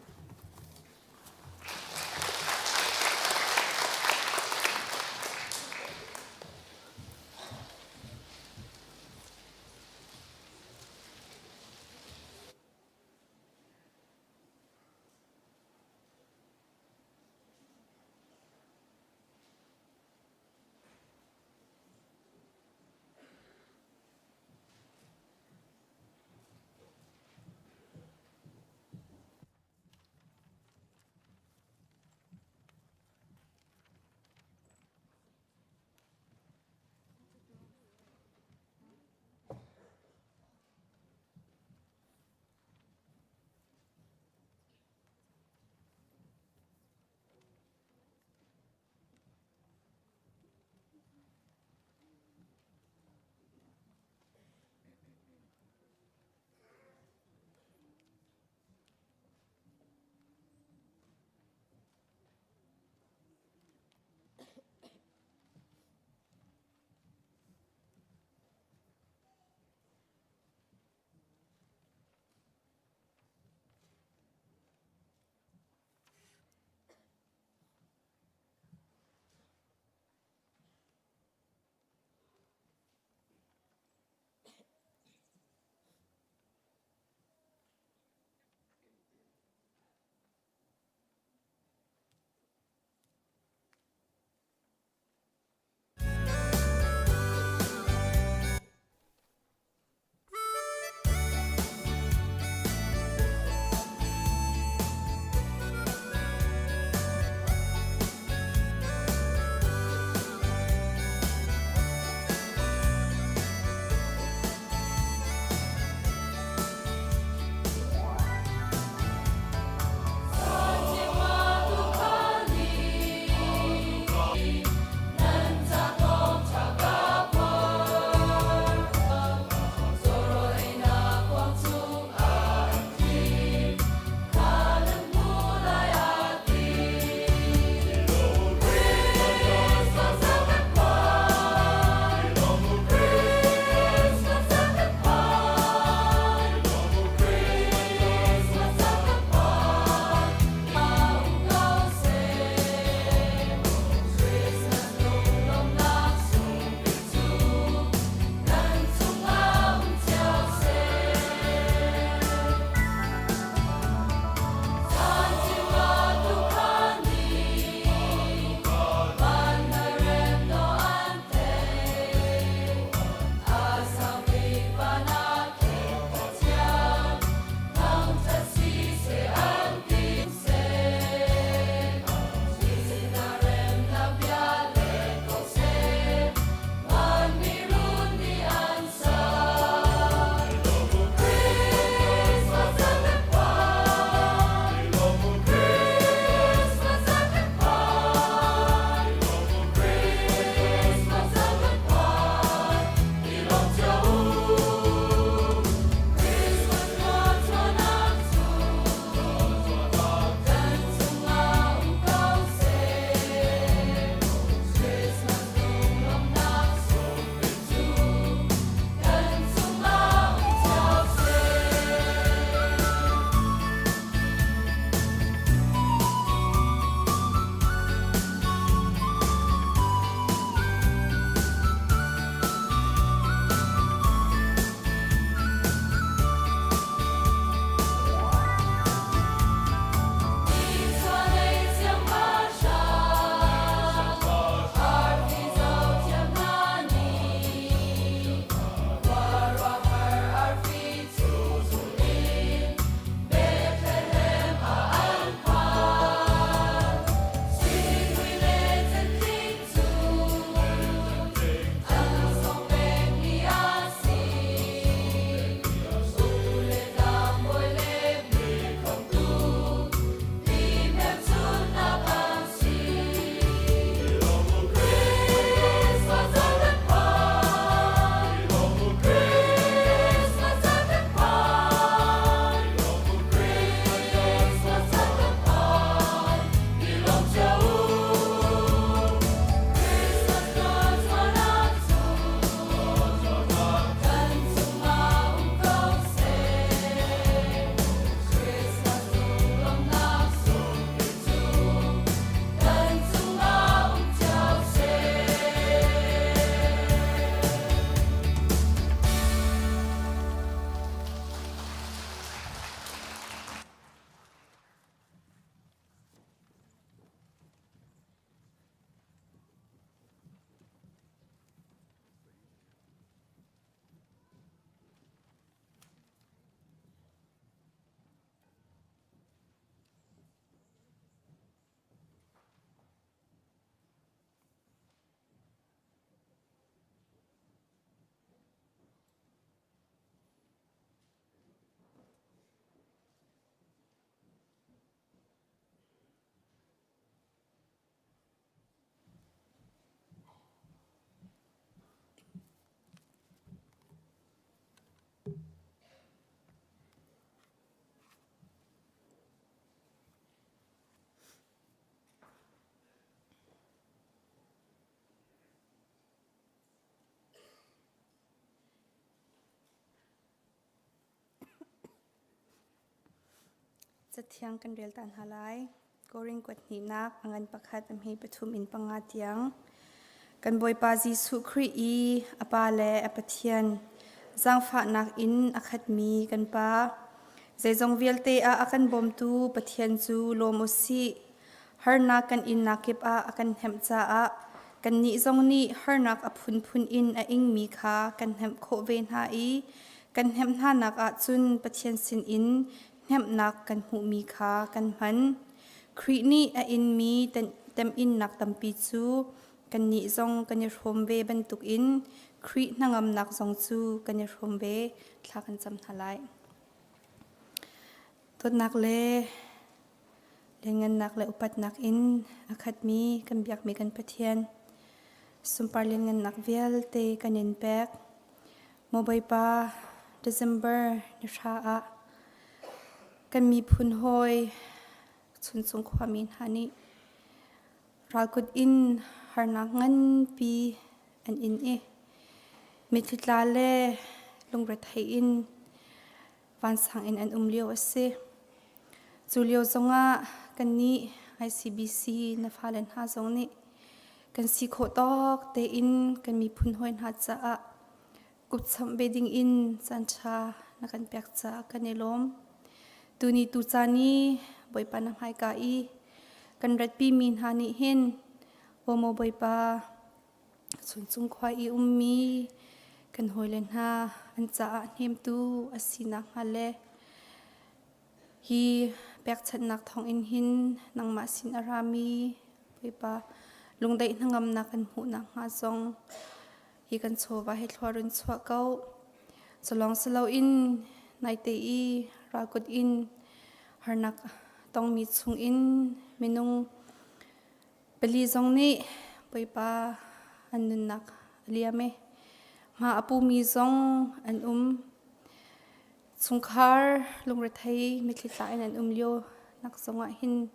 Cathiang kan rel ta hna lai. Korin kuat hnihnak a ngan pakhat a hme pathum in panga tiang. Kan Bawipa Jesuh Khrih i a Pa le a Pathian zaangfahnak in a khatmi kan Pa, zeizong vialte ah a kan bawmtu Pathian cu lawm u sih. Harnak kan innak kip ah a kan hnemh caah kannih zong nih harnak a phunphun in a ingmi kha kan hnemh khawh ve hna i kan hnemh hnanak ah cun Pathian sinin hnemhnak kan hmuhmi kha kan hman. Khrih nih a inmi temhinnak tampi cu kannih zong kan i hrawm ve bantukin Khrih hnangamnak zong cu kan i hrawm ve. Thla kan cam hna lai. Dawtnak le lianngannak le upatnak in a khatmi kan biakmi kan Pathian sunpar lianngannak vialte kan in pek. Maw Bawipa, December ni hra ah kan miphun hawi Chuncung khuami hna nih ralkut in harnak nganpi an in i mitthli tla le lungrethei in vansang in an um lio a si. Cu lio zongah kannih ICBC na fale hna zong nih kan si khawh tawk tein kan miphun hawi hna caah kupchamh ve ding in caanṭha na kan pek caah kan i lawm. Tuni tu caan i Bawipa na hmaika i kan ratpimi hna nih hin aw maw Bawipa Chuncung khua i ummi kan hawile hna an caah hnemtu a si nakhnga le hi pekchanhnak thawngin hin nangmah sin a rami Bawipa lungdaih hnangamnak kan hmuh nakhnga zong hi kan chawva hi thlua run chuah ko. Culawng si loin naite i ralkut in harnak tongmi chungin minung Pali zong nih Bawipa an nunnak a liam i hma a pumi zong an um. Chungkhar lungrethei mitthli tla in an um lio nak zongah hin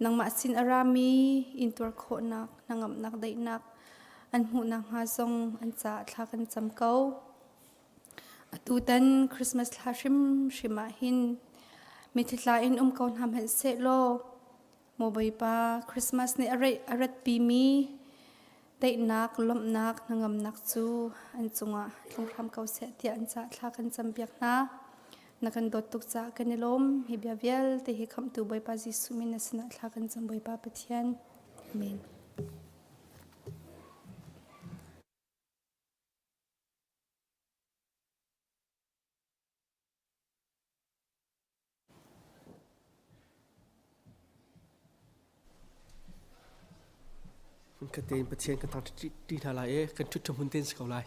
nangmah sin a rami intuar khawhnak, hnangamnak, daihnak an hmuh nakhnga zong an caah thla kan cam ko. Atutan Christmas thla hrimhrim ah hin mitthli tla in um ko hna hmanh sehlaw Maw Bawipa, Christmas nih a ratpimi daihnak, lawmhnak, hnangamnak cu an cungah tlung hram ko seh tiah an caah thla kan campiak hna. Na kan dawt tuk caah kan i lawm. Hi bia vialte hi khamhtu Bawipa Jesuh min na sinah thla kan cam Bawipa Pathian. Amen. Hmunkhat tein Pathian kan thangṭhat ṭi hna lai i kan ṭhut hmun tein si ko lai.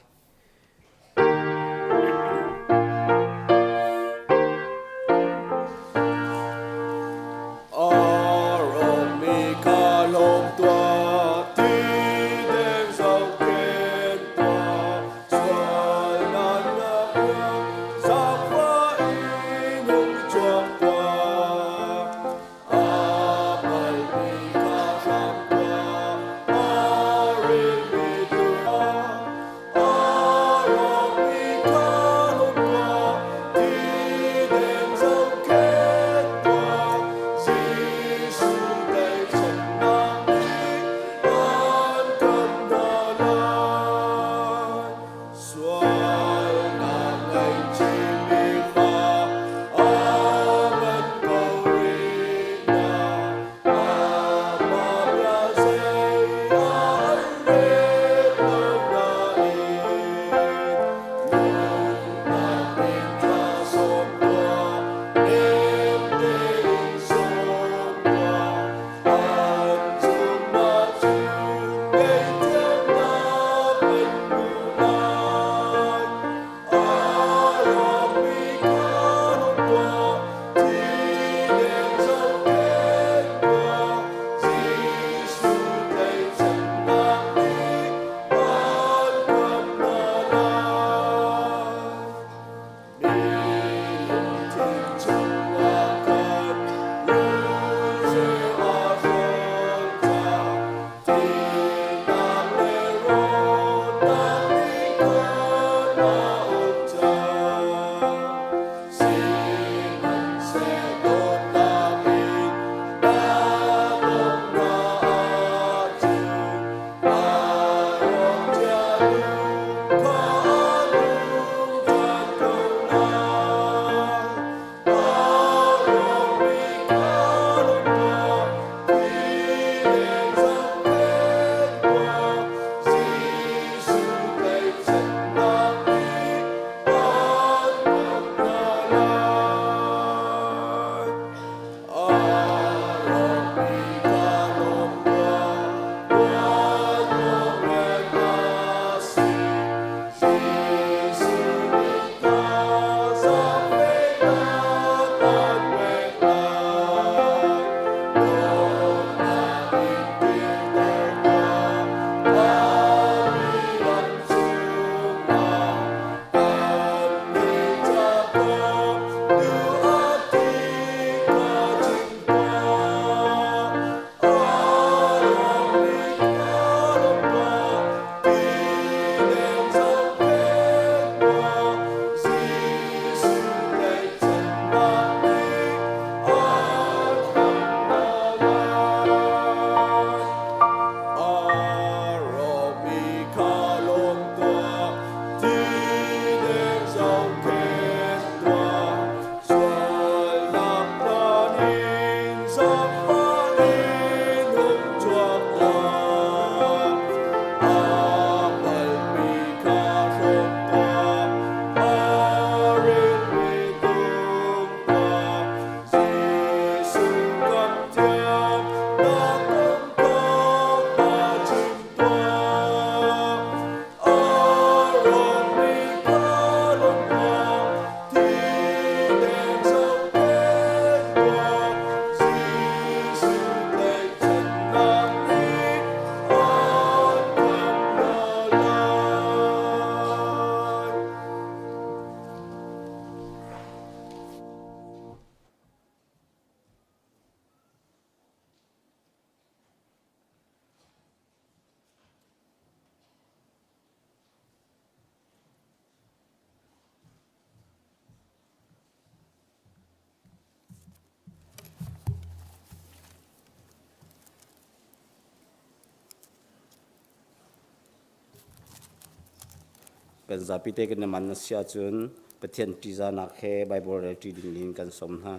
Kan zapi te kan i man a si ahcun Pathian ṭihzahnak he Baibal rel ṭi ding in kan sawm hna.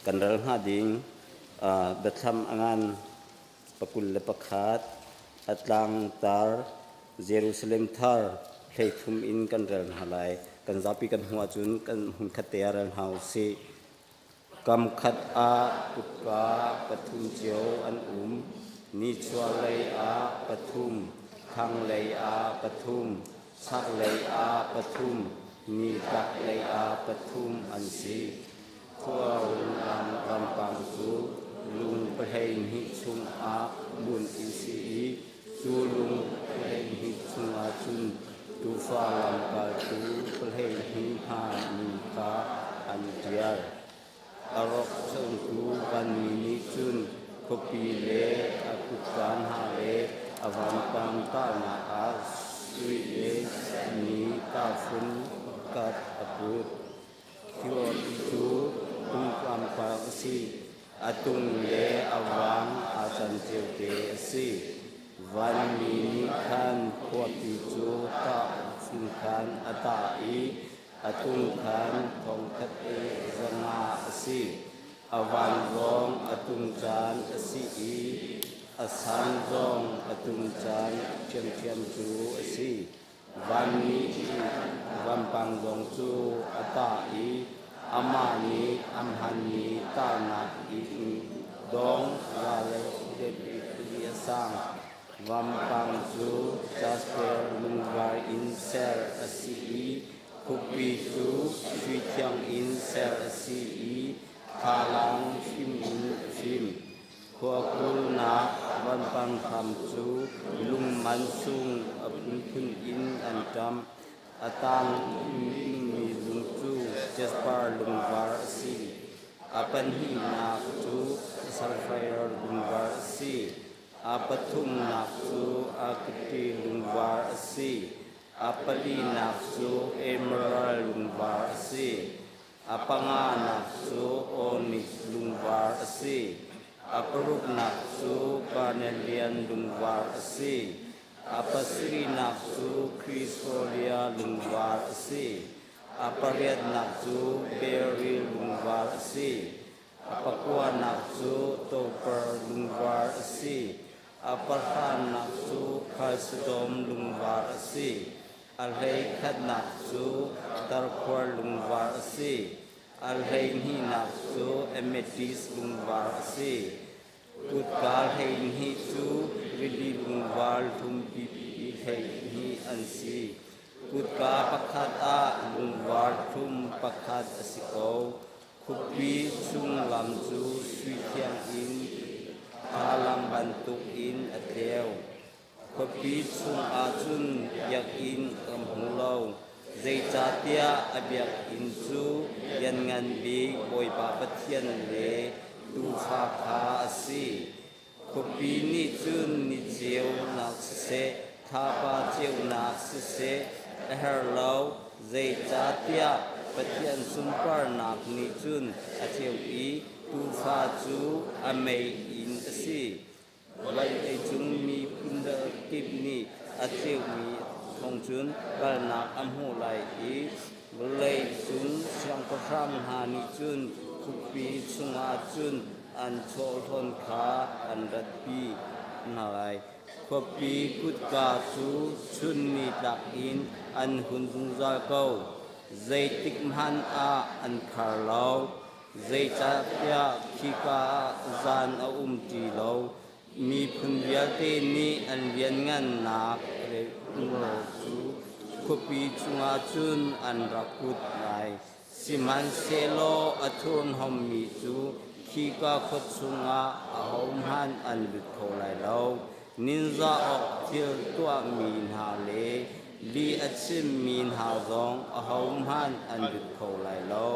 Kan rel hnga ding biathlam a ngan pakul le pakhat a tlangtar Jerusalem thar hleithum in kan rel hna lai. Kan zapi kan hmuh ahcun kan hmunkhat te ah rel hna u sih. Kamkhat ah kutka pathum cio an um. Nichuahlei ah pathum, thlanglei ah pathum, chaklei ah pathum, nitlaklei ah pathum an si. Khua runglam vampang cu lung pahleihnih chungah bunh in si i cu lung pahleihnih chungah cun tuufa lamkaltu pahleihnih hna min kha an ṭial. A rawk chungtu vanmi nih cun khuapi le a kutka hna le a vampang tahnak ah sui le mi tahfung pakhat a put. Khuapi cu tungtlampak a si. A tung le a vang aa can ciote a si. Vanmi nih khan khuapi cu tahfung khan a tah i a tung khan thongkhat i 500 a si. A van zong a tung caan a si i a san zong a tung caan ṭhiamṭhiam cu a si. Vanmi i vampang zong cu a tah i amah nih a hmanmi tahnak in dong za le li a sang. Vampang cu jasper lungvar in ser a si i khuapi cu sui thiang in ser a si i thlalang fim in a fim. Khua kulhnak vampang hram cu lung mansung a phunphun in an ṭamh. A tangmi lung cu jasper lungvar a si. A pahnihnak cu sapphire lungvar a si. A pathumnak cu agate lungvar a si. A palinak cu emerald lungvar a si. A panganak cu onyx lungvar a si. A paruknak cu karnelian lungvar a si. A pasarihnak cu chrysolia lungvar a si. A pariatnak cu beryl lungvar a si. A pakuanak cu topar lungvar a si. A pahranak cu chalcedon lungvar a si. A hleikhatnak cu darkhuar lungvar a si. A hleihnihnak cu amethyst lungvar a si. Kutka hleihnih cu rili lungvar hlum pipi hleihnih an si. Kutka pakhat ah lungvar hlum pakhat a si ko. Khuapi chung lam cu sui thiang in thlalang bantukin a tleu. Khuapi chungah cun biakinn ka hmu lo, zeicahtiah a biakinn cu Lianngan Bik Bawipa Pathian le Tuufa kha a si. Khuapi nih cun ni ceunak siseh, thlapa ceunak siseh a herh lo, zeicahtiah Pathian sunparnak nih cun a ceu i Tuufa cu a mei in a si. Vawleicung miphun kip nih a ceumi thawng cun kalnak a hmuh lai i vawleicung siangpahrang hna nih cun khuapi chungah cun an chawhlawn kha an ratpi hna lai. Khuapi kutka cu chun nitlak in an hun zungzal ko, zeitik hmanh ah an khar lo. Zeicahtiah khika ah zan a um ti lo. Miphun vialte nih an lianngannak rawl cu khuapi chungah cun an rak put lai. Sihmanhsehlaw a thurhnawmmi cu khika khua chungah ahohmanh an lut kho lai lo. Ninzah awk thil tuahmi hna le lih a chimmi hna zong ahohmanh an lut kho lai lo.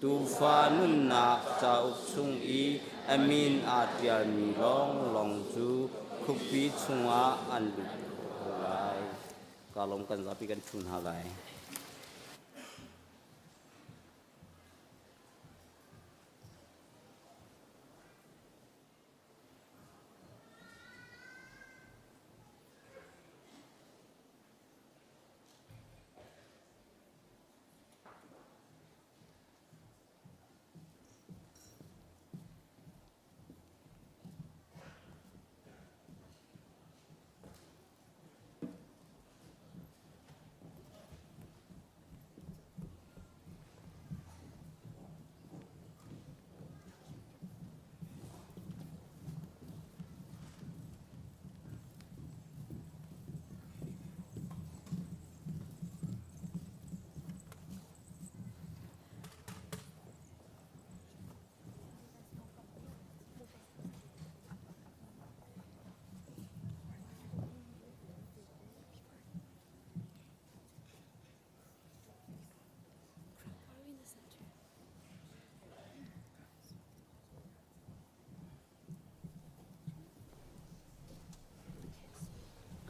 Tuufa nunnak cauk chung i a min aa ṭialmi lawnglawng cu khuapi chungah an lut kho lai. Ka lawm kan zapi kan ṭhu hna lai.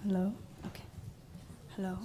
Hello. Okay. Hello.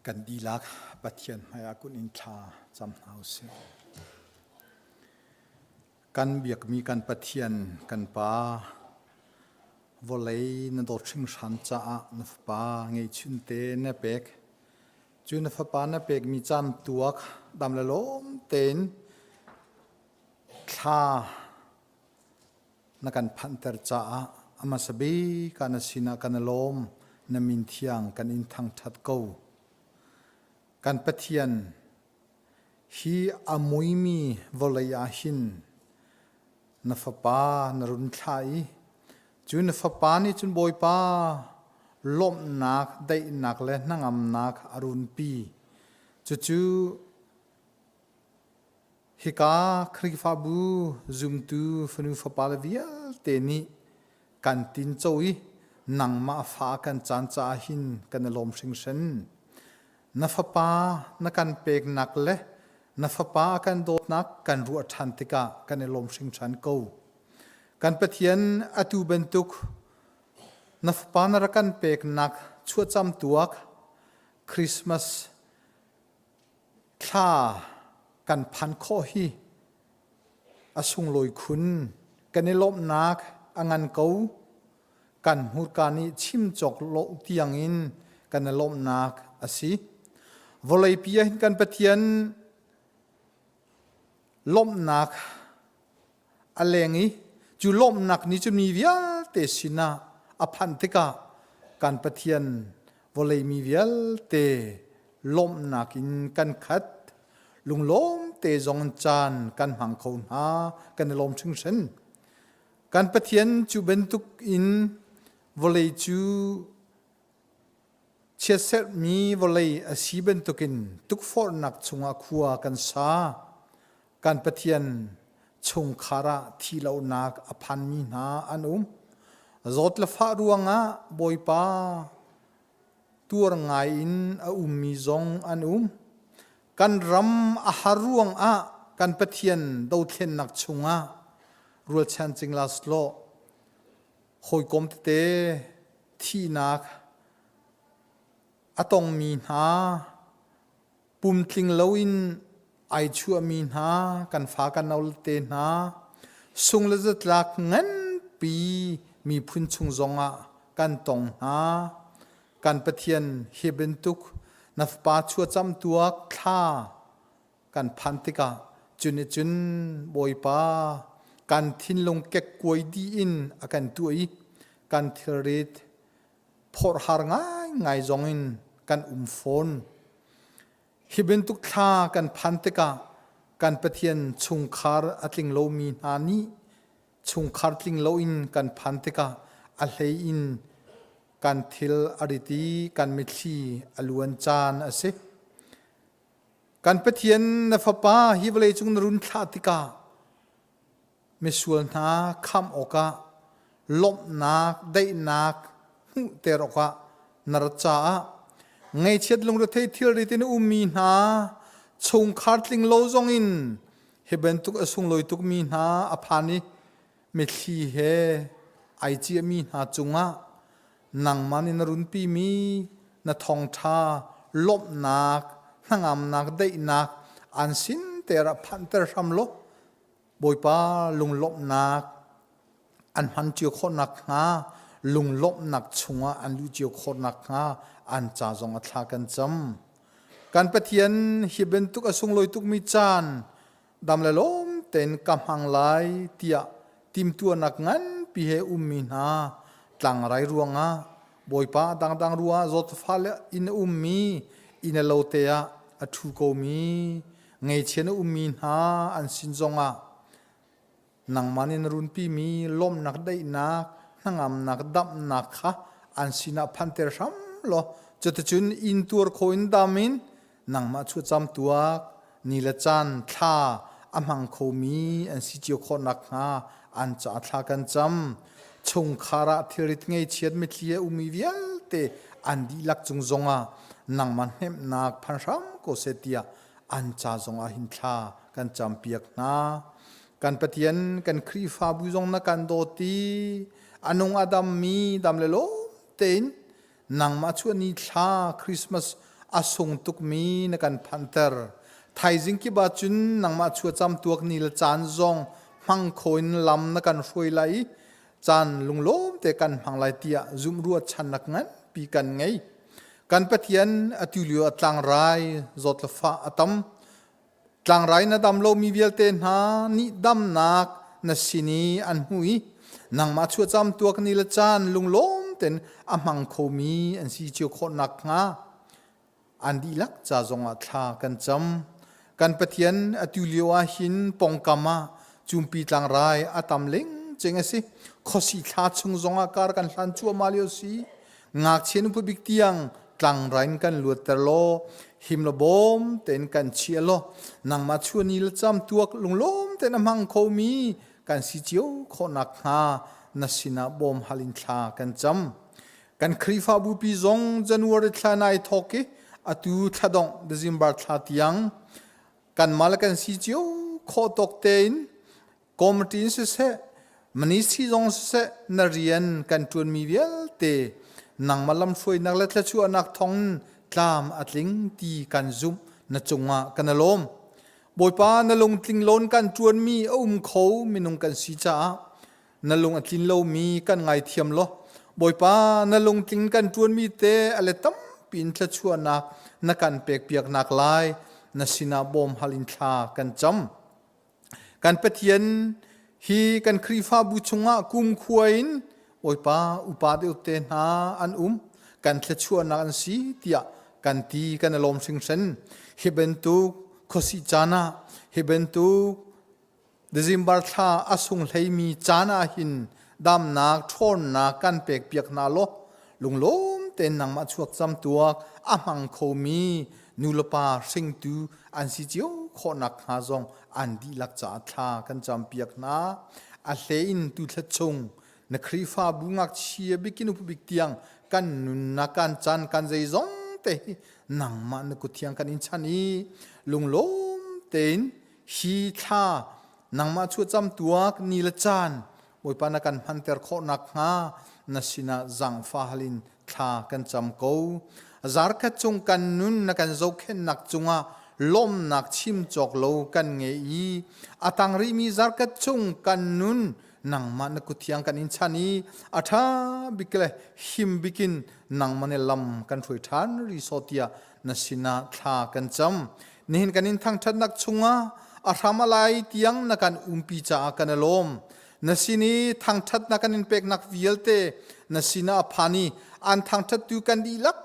Kan dihlak Pathian hmaiah kun in thla cam hna usih. Kan biakmi kan Pathian kan Pa, vawlei na dawt hringhran caah na Fapa ngeihchunte na pek. Cu na Fapa na pekmi caan tuak dam le lawm tein thla na kan phanhter caah a hmasa bik ah na sinah kan i lawm, na min thiang kan in thangṭhat ko. Kan Pathian, hi a muimi vawlei ah hin na Fapa na run thlah i cu na Fapa nih cun Bawipa lawmhnak, daihnak le hnangamnak a runpi. Cucu Hika Khrihfabu zumtu fanu fapale vialte nih kan tinco i nangmah fa kan caan caah hin kan i lawm hringhran. Na fapa na kan peknak le na fapa a kan dawtnak kan ruah ṭhan tikah kan i lawm hringhran ko. Kan Pathian atu bantuk na fapa na rak kan peknak chuahcam tuak Christmas Thla kan phan khawh hi a sunglawi khun. Kan i lawmhnak a ngan ko. Kan hmurka nih chim cawk lo tiangin kan i lawmhnak a si. Vawleipi ah hin kan Pathian lawmhnak a leng i cu lawmhnak nih cu mi vialte sinah a phanh tikah kan Pathian vawlei mi vialte lawmhnak in kan khat lunglawm te zong in caan kan hmang kho hna kan i lawm hringhran kan Pathian cu bantuk in vawlei cu chiatserhmi vawlei a si bantukin tukforhnak chungah khua kan sa Kan Pathian chungkhar ah thihlohnak a phanmi hna an um. Zawt le fah ruangah Bawipa tuar ngai in a ummi zong an um. Kan ram a har ruangah kan Pathian dothlennak chungah rualchan cingla selaw hawikom tete thihnak a tongmi hna pumtling loin ai chuahmi hna kan fa kan no te hna sung le zatlak nganpi miphun chung zongah kan tong hna kan Pathian hi bantuk na fapa chuacam tuak thla kan phan tikah cun cun Bawipa kan thinlung kekkuai dih in a kan tuah i kan thilrit phorh har ngaingai zong in kan um fawn. Hi bantuk thla kan phan tikah kan Pathian chungkhar a tling lomi hna nih chungkhar tling loin kan phan tikah a hlei in kan thil a rit i kan mitthli a luan caan a si. Kan Pathian na Fapa hi vawlei cung na run thlah tikah misual hna khamh awkah lawmhnak daihnak hmuhter awkah na rat caah ngaihchiat lungrethei thilrit in a ummi hna chungkhar tling lo zongin hi bantuk a sunglawi tukmi hna a phan i mitthli he ai ciahmi hna cungah nangmah nih na runpimi na thawngṭha lawmhnak hnangamnak daihnak an sin te ah phanhter hram law Bawipa lunglawmhnak an hman cio khawh nakhnga lunglawmhnak chungah an luh cio khawh nakhnga an ca zong a thla kan cam. Kan Pathian hi bantuk a sunglawi tukmi caan dam le lawm tein ka hmang lai tiah timtuahnak nganpi he ummi hna tlangrai ruangah Bawipa dangdang ruangah zawtfah le inn a ummi inn a lo te ah a ṭhu komi ngeichia na ummi hna an sin zongah nangmah nih na runpimi lawmhnak daihnak hnangamnak damnak kha an sinah phanter hram law cuticun inn tuar kho in dam in nangmah chuahcam tuak ni le caan thla a hmang khomi an si cio khawh nakhnga an caah thla kan cam chungkhar ah thilrit ngeichiat mitthli a ummi vialte an dihlak cung zongah nangmah hnemhnak phan hram ko seh tiah an ca zongah hin thla kan campiak hna kan Pathian kan Khrihfabu zong na kan dawt i a nung a dammi dam le lawm tein nangmah chuah ni thla Christmas A sung tukmi na kan phanter. Thaizing kip ah cun nangmah chuacam tuak ni le caan zong hmang kho in lam na kan hruai lai i caan lunglawm te kan hmang lai tiah zumh ruahchannak nganpi kan ngei. Kan Pathian atu lio a tlangrai zawt le fah a tam. Tlangrai na dam lomi vialte hna nih damnak na sin i an hmu i nangmah chuahcam tuak ni le caan lunglawm ten a hmang khomi an si cio khawh nakhnga an dihlak ca zongah thla kan cam. Kan Pathian atu lio ah hin pongkam ah cumpi tlangrai a tam lengceng a si. Khuasi thla chung zongah kar kan hlan cuahmah lio si. Ngakchia nu bik tiang tlangrai in kan luatter law him la bawm tein kan chia law nangmah chuani le cam tuak lunglawm tein a hmang khomi kan si cio khawh nakhnga na sinah bawm hal in thla kan cam. Kan Khrihfabu pi zong January thla nai thawk i atu thladongh December thla tiang kanmah le kan si cio khawh tawk tein committee in siseh ministry zong siseh na rian kan ṭuanmi vialte nangmah lamhruainak le thluachuahnak thawng tlam a tling ti kan zumh na cungah kan i lawm. Bawipa na lungtling lawn kan ṭuanmi a um kho minung kan si caah na lung a tlin lomi kan ngaithiam law Bawipa na lungtling kan ṭuanmi te a le tampi in thluachuahnak na kan pekpiaknak lai na sinah bawm hal in thla kan cam. Kan Pathian hi kan Khrihfabu chungah kumkhua in Bawipa upa deuh te hna an um kan thluachuahnak an si tiah kan ti kan i lawm hringhran. Hi bantuk khuasih caan ah hi bantuk December thla a sung hleimi caan ah hin damnak ṭhawnnak kan pekpiak hna law lunglawm tein nangmah chuak camtuak a hmang khomi nulepa hringtu an si cio khawh nakhnga zong an dihlak caah thla kan campiak hna. A hlei in tuthla chung na Khrihfabu ngakchia bikin upa bik tiang kan nunnak kan caan kan zeizong te hi nangmah na kut thiang kan in chan i lunglawm tein hi thla nangmah chuahcam tuak ni le caan Bawipa na kan hmanter khawh nakhnga na sinah zaangfah hal in thla kan cam ko. Zarkhat chung kan nun na kan zohkhenhnak cungah lawmnak chim cawk lo kan ngei i a tang rihmi zarkhat chung kan nun nangmah na kut thiang kan in chan i a ṭha bik le him bikin nangmah nih lam kan hruai ṭhan ri sawh tiah na sinah thla kan cam. Nihin kan in thangṭhatnak chungah a hram a lai tiang na kan umpi caah kan i lawm. Na sin i thangṭhatnak kan in peknak vialte na sinah a phan i an thangṭhattu kan dihlak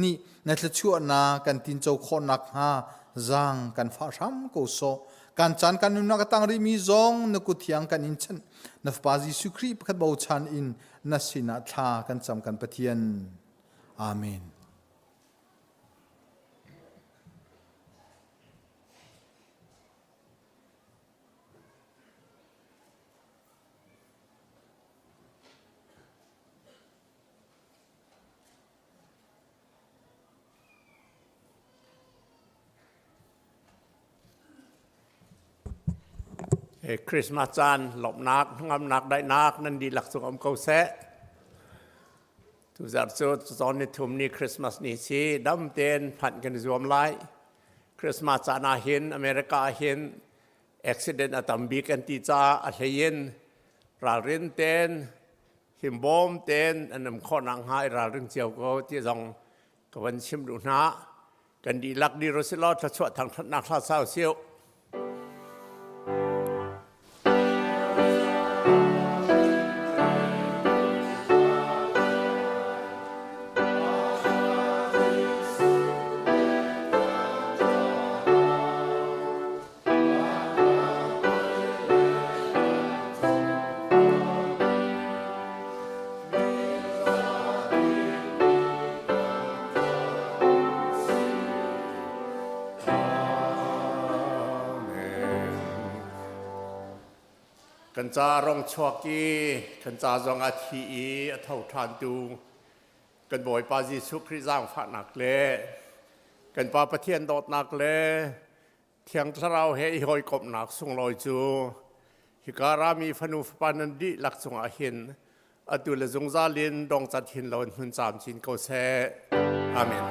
nih na thluachuahnak kan tinco khawh nakhnga zaang kan fah hram ko sawh. Kan caan kan nunnak a tang rihmi zong na kut thiang kan in chanh. Na Fapa Jesuh Khrih pakhat bochan in na sinah thla kan cam kan Pathian. Amen. Christmas caan lawmhnak, hnangamnak, daihnak nan dihlak cung um ko seh. Tuzarh cu cawn ni thum ni Christmas ni si dam tein phanh kan i zuam lai. Christmas caan ah hin America ah hin accident a tam bik an ti caah a hlei in ralrin tein himbawm tein an um khawh nakhnga i ralring cio ko ti zong ka van chim duh hna. Kan dihlak dir usih law thluachuah thangṭhatnak hla sa usih. Kan ca rong chuak i kan ca zong a thi i a tho ṭhan tu kan Bawipa Jesuh Khrih zaangfahnak le kan Pa Pathian dawtnak le Thiang Thlarau he i hawikomhnak sunglawi cu hika rami fanu fapa nan dihlak cungah hin atu le zungzal in dongcat hin lo in hmun camcin ko seh. Amen.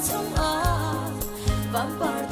chungah vampar.